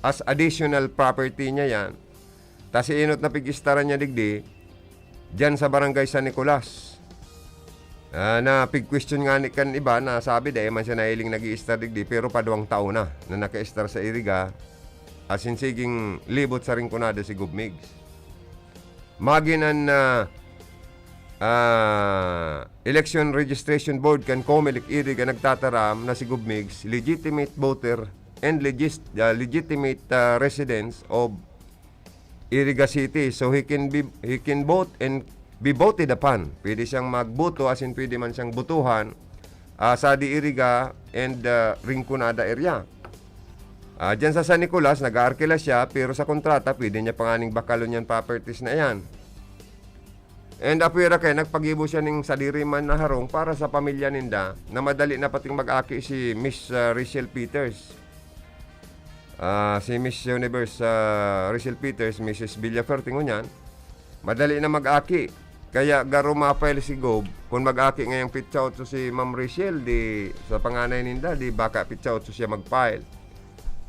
As additional property niya yan. Ta si enot na pig-istaran niya digdi, diyan sa Barangay San Nicolas. Ah, na pig-question ngani kan iba na sabi, dai man siya nahiling nag-i-istar digdi, pero paduwang taon na, na naka-istar sa Iriga, asin siging libot sa Rinconada si Gob Migs. Magin an, ah, ah, Election Registration Board kan Comelec Iriga nagtataram na si Gob Migs, legitimate voter and legis-, ah, legitimate, ah, residents of Iriga City. So, he can be, he can vote and be voted upon. Pwede siyang magboto, asin pwede man siyang botohan, ah, sa di Iriga and, ah, Rinconada area. Ah, diyan sa San Nicolas, nag-aarkila siya, pero sa kontrata, pwede niya pa nganing bakalon yan properties na yan. And apwera kay nagpagibo siya ning sadiri man na harong para sa pamilya ninda na madali na pating mag-aki si Miss, ah, Rachel Peters. Ah, si Miss Universe, ah, Rachel Peters, Missus Villafuerte ngunyan, madali na mag-aki. Kaya garo ma-file si Gob, kung mag-aki ngayong petsa otso si Ma'am Rachel, di sa panganay ninda, di baka petsa otso siya mag-file.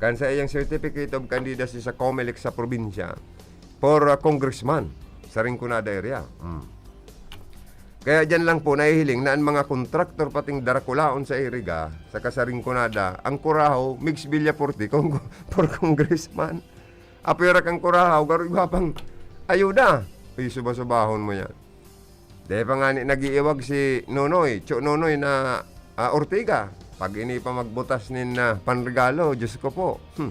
Kan sa iyang certificate of candidacy sa Comelec sa probinsya, for, ah, congressman sa Rinconada area. Mm. Kaya diyan lang po nahihiling na an mga kontraktor pating darakulaon sa Iriga, saka sa Rinconada, ang Curaho, Migs Villafuerte, kung, for congressman. Apwera kan Curaho, garo igwa pang ayuda. Uy, suba-subahon mo yan. Dai pa ngani nag-iiwag si Nonoy, Cho Nonoy na, ah, Ortega. Pag ini pa magbutas nin, ah, panregalo, Diyos ko po. Hmm.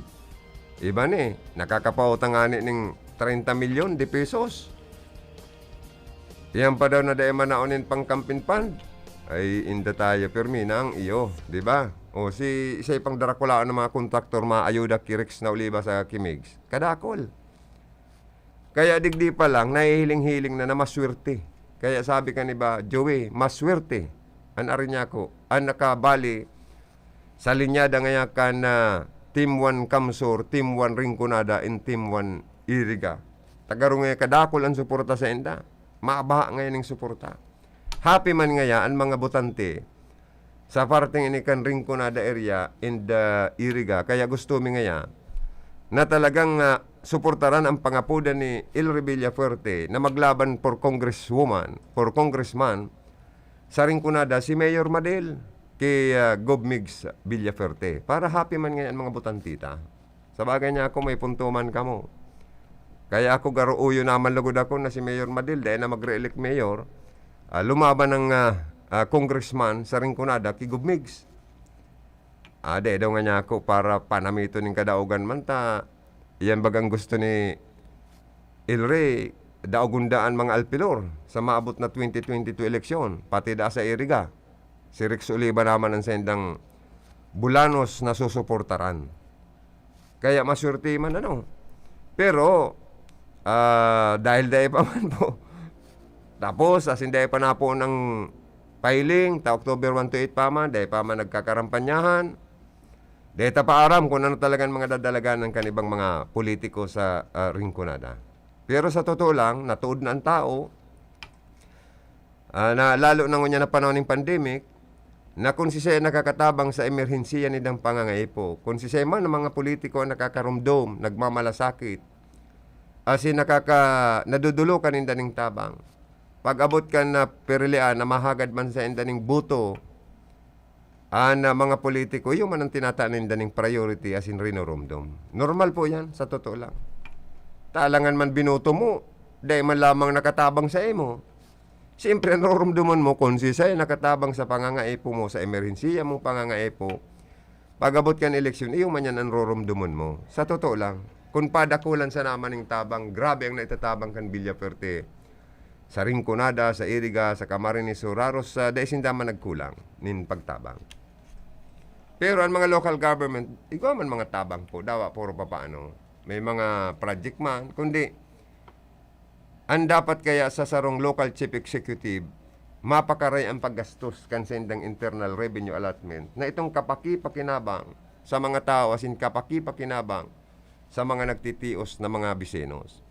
Iba ni, nakakapautang ngani ning treinta milyon de pesos. Iyan pa daw na dai manaon nin pang-campaign fund. Ay, inda tayo, pirmi na ang iyo, di ba? O, si, siya pang darakulaon ng mga kontraktor, maayuda ki Rex na Oliva sa ki Migs. Kadakol. Kaya digdi pa lang, nahihiling-hiling na na maswerte. Kaya sabi kan iba, "Joey, maswerte an Ariniaco, an nakabali sa linyada ngaya kan, ah, Team One Kamsur, Team One Rinconada, and Team One Iriga." Tagarong ngaya kadakul an suporta sainda. Mabaha ngayon ning suporta. Happy man ngaya an mga botante sa parteng ini kan Rinconada area and, ah, Iriga. Kaya gusto mi ngaya na talagang, ah, suportaran ang pangapodan ni Ilri Villafuerte na maglaban for congresswoman, for congressman sa Rinconada, si Mayor Madel kay, ah, Gov Migs Villafuerte. Para happy man ngaya an mga botante ta. Sa bagay niya ako, may punto man kamo. Kaya ako, garuuyo naman lugod ako na si Mayor Madel, dahil na mag-re-elect mayor, ah, lumaban ng, ah, ah, congressman sa Rinconada, ki Gov Migs. Ah, dai daw nga niya ako para panamiton ning kadaogan man ta. Iyan bagang gusto ni Ilri, daogon daa an mga alpilor sa maabot na twenty twenty-two eleksyon, pati daa sa Iriga. Si Rex Oliva naman ang sendang bulanos na susuportaran. Kaya maswerte man, ano. Pero, ah, dahil dai pa man po. Tapos, asin dai pa na po ng filing, ta October one to eight pa man, dai pa man nagkakarampanyahan. Dai ta pa aram kung ano talagang mga dadalagan ng kanibang mga politiko sa, ah, Rinconada. Pero sa totoo lang, natuod na ang tao, ah, na lalo na ngunyan na panahon ning pandemic, na kun sisay nakakatabang sa emerhensiya nindang pangangaipo, kun sisay man ang mga politiko ang nakakarumdom, nagmamalasakit, asin nakaka-, nadudulukan ninda ning tabang. Pag-abot kan, ah, pirilian na mahagad man sa inda ning boto, an, ah, mga politiko, iyo man ang tinatanan ninda ning priority asin rinurumdom. Normal po yan, sa totoo lang. Talangan man binoto mo, dai man lamang nakatabang sa imo. Siyempre, narurumduman mo kung sisay nakatabang sa pangangaipo mo, sa emerhensiya mong pangangaipo. Pag-abot kan eleksyon, iyo man yan ang rurumduman mo. Sa totoo lang, kung padakulan sana man ning tabang, grabe ang naitatabang kan Villafuerte. Sa Rinconada, sa Iriga, sa Camarines Sur, raros sa dai sinda man nagkulang nin pagtabang. Pero ang mga local government, igwa man mga tabang po, dawa puro papaano. May mga project man, kundi ang dapat kaya sa sarong local chief executive, mapakaray ang paggastos kan sendang internal revenue allotment na itong kapakipakinabang sa mga tao, asin kapakipakinabang sa mga nagtitios na mga bisinos.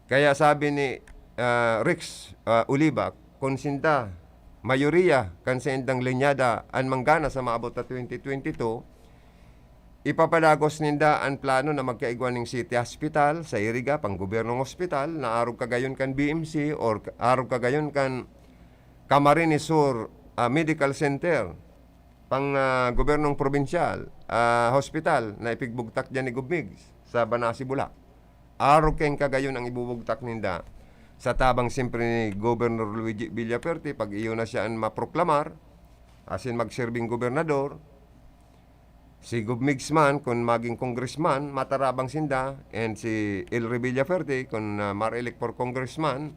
Kaya sabi ni, ah, Rex, ah, Oliva, kung sinda, mayoriya kan sendang linyada an manggana sa maabot na twenty twenty-two, ipapadagos ninda an plano na magkaigwa ning City Hospital sa Iriga, panggobyernong ospital, na arog kagayon kan B M C or arog kagayon kan Camarines Sur, ah, Medical Center, pang, ah, gobyernong probinsyal, ah, hospital na ipigbugtak diyan ni Gov Migs sa Banasi, Bula. Arog kayong kagayon ang ibubugtak ninda sa tabang siyempre ni Governor Luigi Villafuerte, pag iyo na siya an maproklamar, asin magserbing gobernador, si Gov Migs man, kun maging congressman, matarabang sinda, and si Ilri Villafuerte, kun, ah, ma-re-elect for congressman,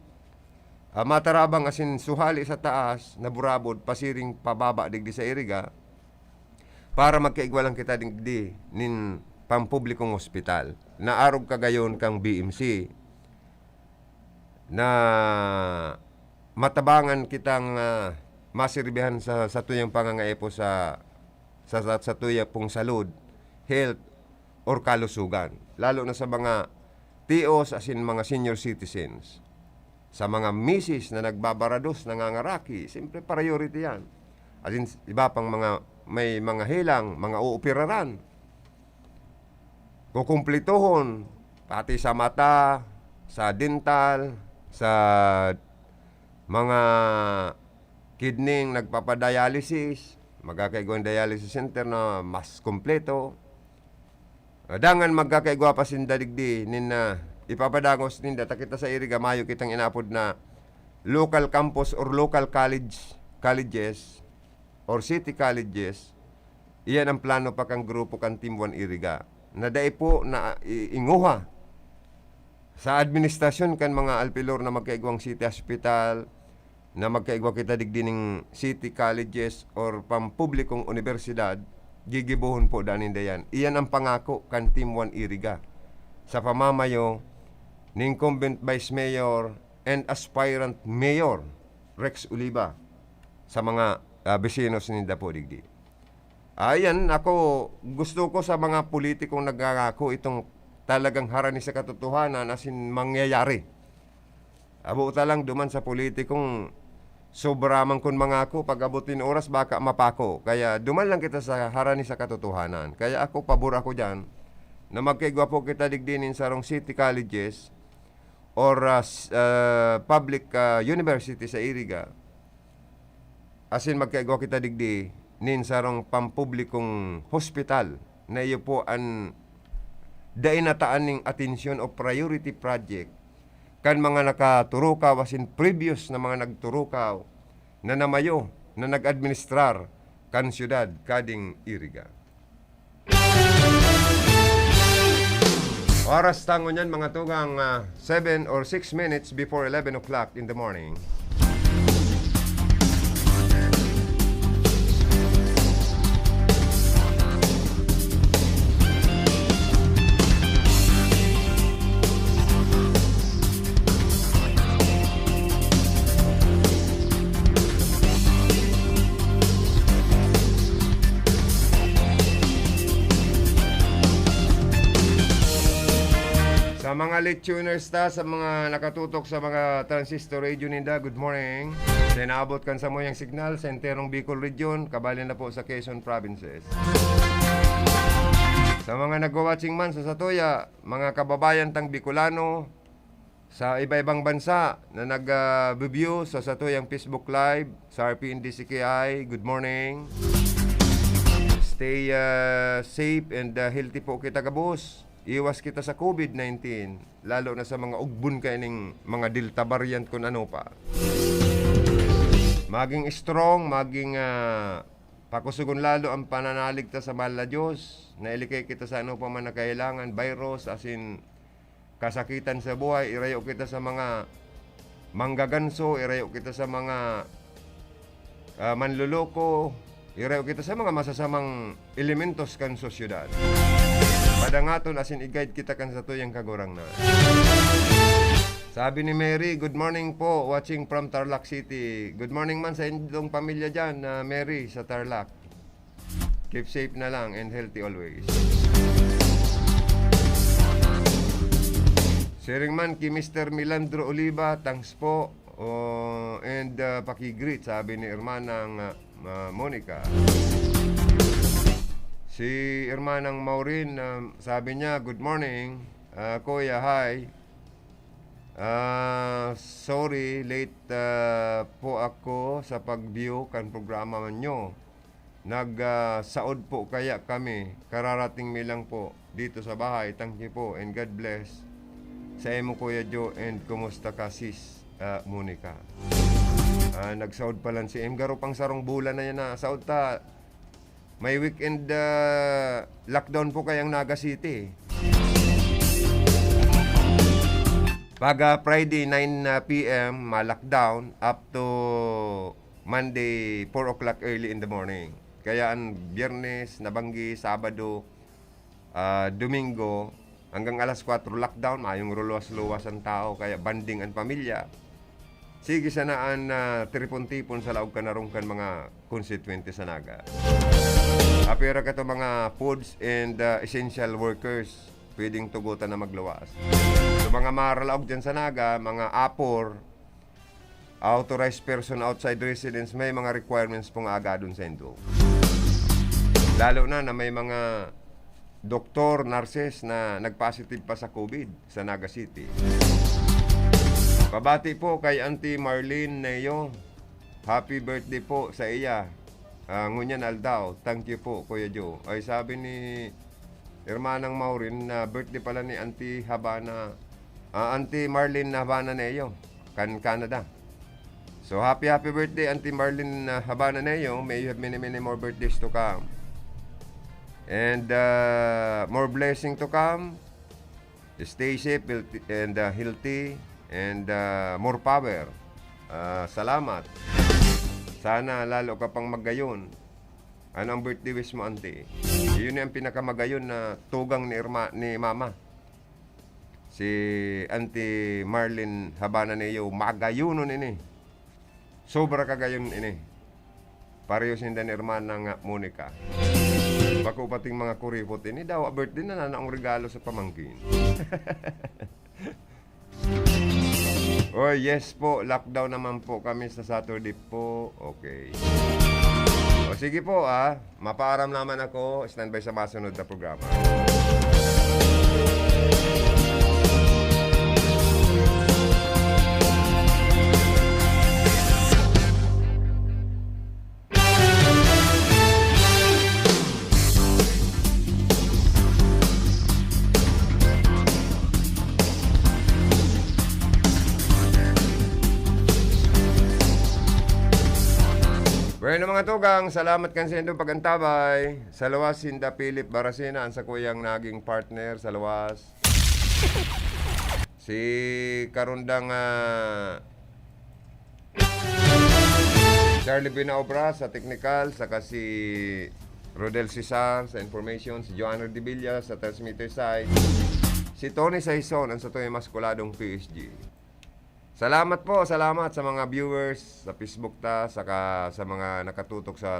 ah, matarabang asin suhali sa taas na burabod, pasiring pababa digdi sa Iriga, para magkaigwa lang kita digdi nin pampublikong ospital na arog kagayon kang B M C, na matabangan kitang, ah, masirbihan sa, sa tuyang pangangaipo sa, sa, sa, sa tuya pong salud, health, or kalusugan, lalo na sa mga tios asin mga senior citizens. Sa mga misis na nagbabarados, nangangaraki, siyempre priority yan. Asin iba pang mga, may mga helang, mga uoperaran, kukumplituhon, pati sa mata, sa dental, sa mga kidney nagpapadialysis, magkakaigwang dialysis center na mas kompleto. Ah, dangan magkakaigwa pa sinda digdi nin, ah, ipapadagos ninda. Ta kita sa Iriga, mayo kitang inapod na local campus or local college, colleges or city colleges. Iyan ang plano pa kan grupo kan Team One Iriga, na dai po na i-, inguha sa administrasyon kan mga alpilor na magkaigwang city hospital, na magkaigwa kita digdi ning city colleges or pampublikong unibersidad, gigibohon po danin dayan. Iyan ang pangako kan Team One Iriga sa pamamayo ni incumbent Vice Mayor and aspirant Mayor Rex Oliva sa mga, ah, bisinos ninda po digdi. Ayan, ako, gusto ko sa mga politikong nagkakako itong talagang harani sa katotohanan, as in, mangyayari. Abo ta lang duman sa politikong sobra man kun mangako, pag-abot nin oras, baka mapako. Kaya duman lang kita sa harani sa katotohanan. Kaya ako, pabor ako diyan na magkaigwa po kita digdi nin sarong city colleges or, ah, s-, ah, public, ah, university sa Iriga. Asin magkaigwa kita digdi nin sarong pampublikong hospital na iyo po an dai nataan ning atensyon o priority project kan mga nakaturukaw asin previous na mga nagturukaw na namayo na nag-administrar kan siyudad kading Iriga. Oras ta ngunyan, mga tugang, ah, seven or six minutes before eleven o'clock in the morning. Sa mga late tuners ta, sa mga nakatutok sa mga transistor radio ninda, good morning. Sa inaabot kan samuyang signal sa enterong Bicol Region, kabali na po sa Quezon Provinces. Sa mga nagwa-watching man sa satuya, mga kababayan tang Bicolano, sa iba-ibang bansa na nag, ah, view sa satuyang Facebook Live, sa R P N D C K I, good morning. Stay, ah, safe and, ah, healthy po kita gabos. Iwas kita sa COVID nineteen, lalo na sa mga ugbon kaining mga Delta variant kun ano pa. Maging strong, maging, ah, pakusugon lalo ang pananalig ta sa mahal na Diyos, na ilikay kita sa ano pa man na kahilangan, virus, asin kasakitan sa buhay, irayo kita sa mga manggaganso, irayo kita sa mga, ah, manloloko, irayo kita sa mga masasamang elementos kan sosyedad. Padangaton asin i-guide kita kan satuyang Kagurangnan. Sabi ni Mary, "Good morning po, watching from Tarlac City." Good morning man sa indong pamilya diyan, ah, Mary, sa Tarlac. Keep safe na lang and healthy always. Siring man ki Mister Milandro Oliva, thanks po. Oh, and, ah, paki-greet, sabi ni Hermanang, ah, ah, Monica. Si Hermanang Maureen, ah, sabi niya, "Good morning, ah, Kuya, hi. Ah, sorry, late, ah, po ako sa pag-view kan programa nyo. Nag, ah, saod po kaya kami. Kararating mi lang po dito sa bahay. Thank you po and God bless sa imo, Kuya Joe, and kumusta ka, Sis, ah, Monica?" Ah, nagsaod pa lang si M. Garo pang sarong bulan na yan na saod ta. May weekend, ah, lockdown po kayang Naga City. Pag, ah, Friday, nine, ah, P M, ma-lockdown up to Monday, four o'clock early in the morning. Kaya ang Biyernes, nabanggi, Sabado, ah, Domingo, hanggang alas kwatro lockdown, mayong ruluwas-luwas ang tao, kaya banding ang pamilya. Sige sana an, ah, tipon-tipon sa laog kan harong kan mga konstituyente sa Naga. Apira ka to mga foods and, ah, essential workers, pwedeng tugotan na magluwas. So, mga maralaog dyan sa Naga, mga apor, authorized person outside residence, may mga requirements pong agadon sa indo. Lalo na na may mga doktor, nurses na nagpositive pa sa COVID sa Naga City. Pabati po kay Auntie Marlene Neo. Happy birthday po sa iya. Ah, ngunyan aldaw. Thank you po, Kuya Joe. Ay, sabi ni Hermanang Maureen na birthday pala ni Auntie Habana, ah, Auntie Marlene Habana Neo, kan Canada. So, happy, happy birthday, Auntie Marlene, ah, Habana Neo. May you have many, many more birthdays to come. And, ah, more blessing to come. Stay safe, healthy, and, ah, healthy, and, ah, more power. Ah, salamat. Sana lalo ka pang magayon. Ano ang birthday wish mo, Auntie? Yun ang pinakamagayon na tugang ni Irma, ni Mama. Si Auntie Marlene Habana Neo, magayunon ini. Sobra kagayon ini. Pareho sinda ni Hermana nga Monica. Bako pating mga kuripot ini, daw birthday na, na ang regalo sa pamangkin. Oh, yes po. Lockdown naman po kami sa Saturday po. Okay. O, sige po, ah. Mapaaram naman ako. Standby sa masunod na programa. Bueno, mga tugang, salamat kan sa indong pag-antabay. Sa luwas, sinda Philip Baracena, ang sakuyang naging partner sa luwas. Si Karundang, ah, Charlie Binaobra sa technical, saka si Rodel Cesar sa information, si Joanna Revilla sa transmitter side, si Tony Saison, ang satuyang mas kuladong P S G. Salamat po, salamat sa mga viewers sa Facebook ta, saka sa mga nakatutok sa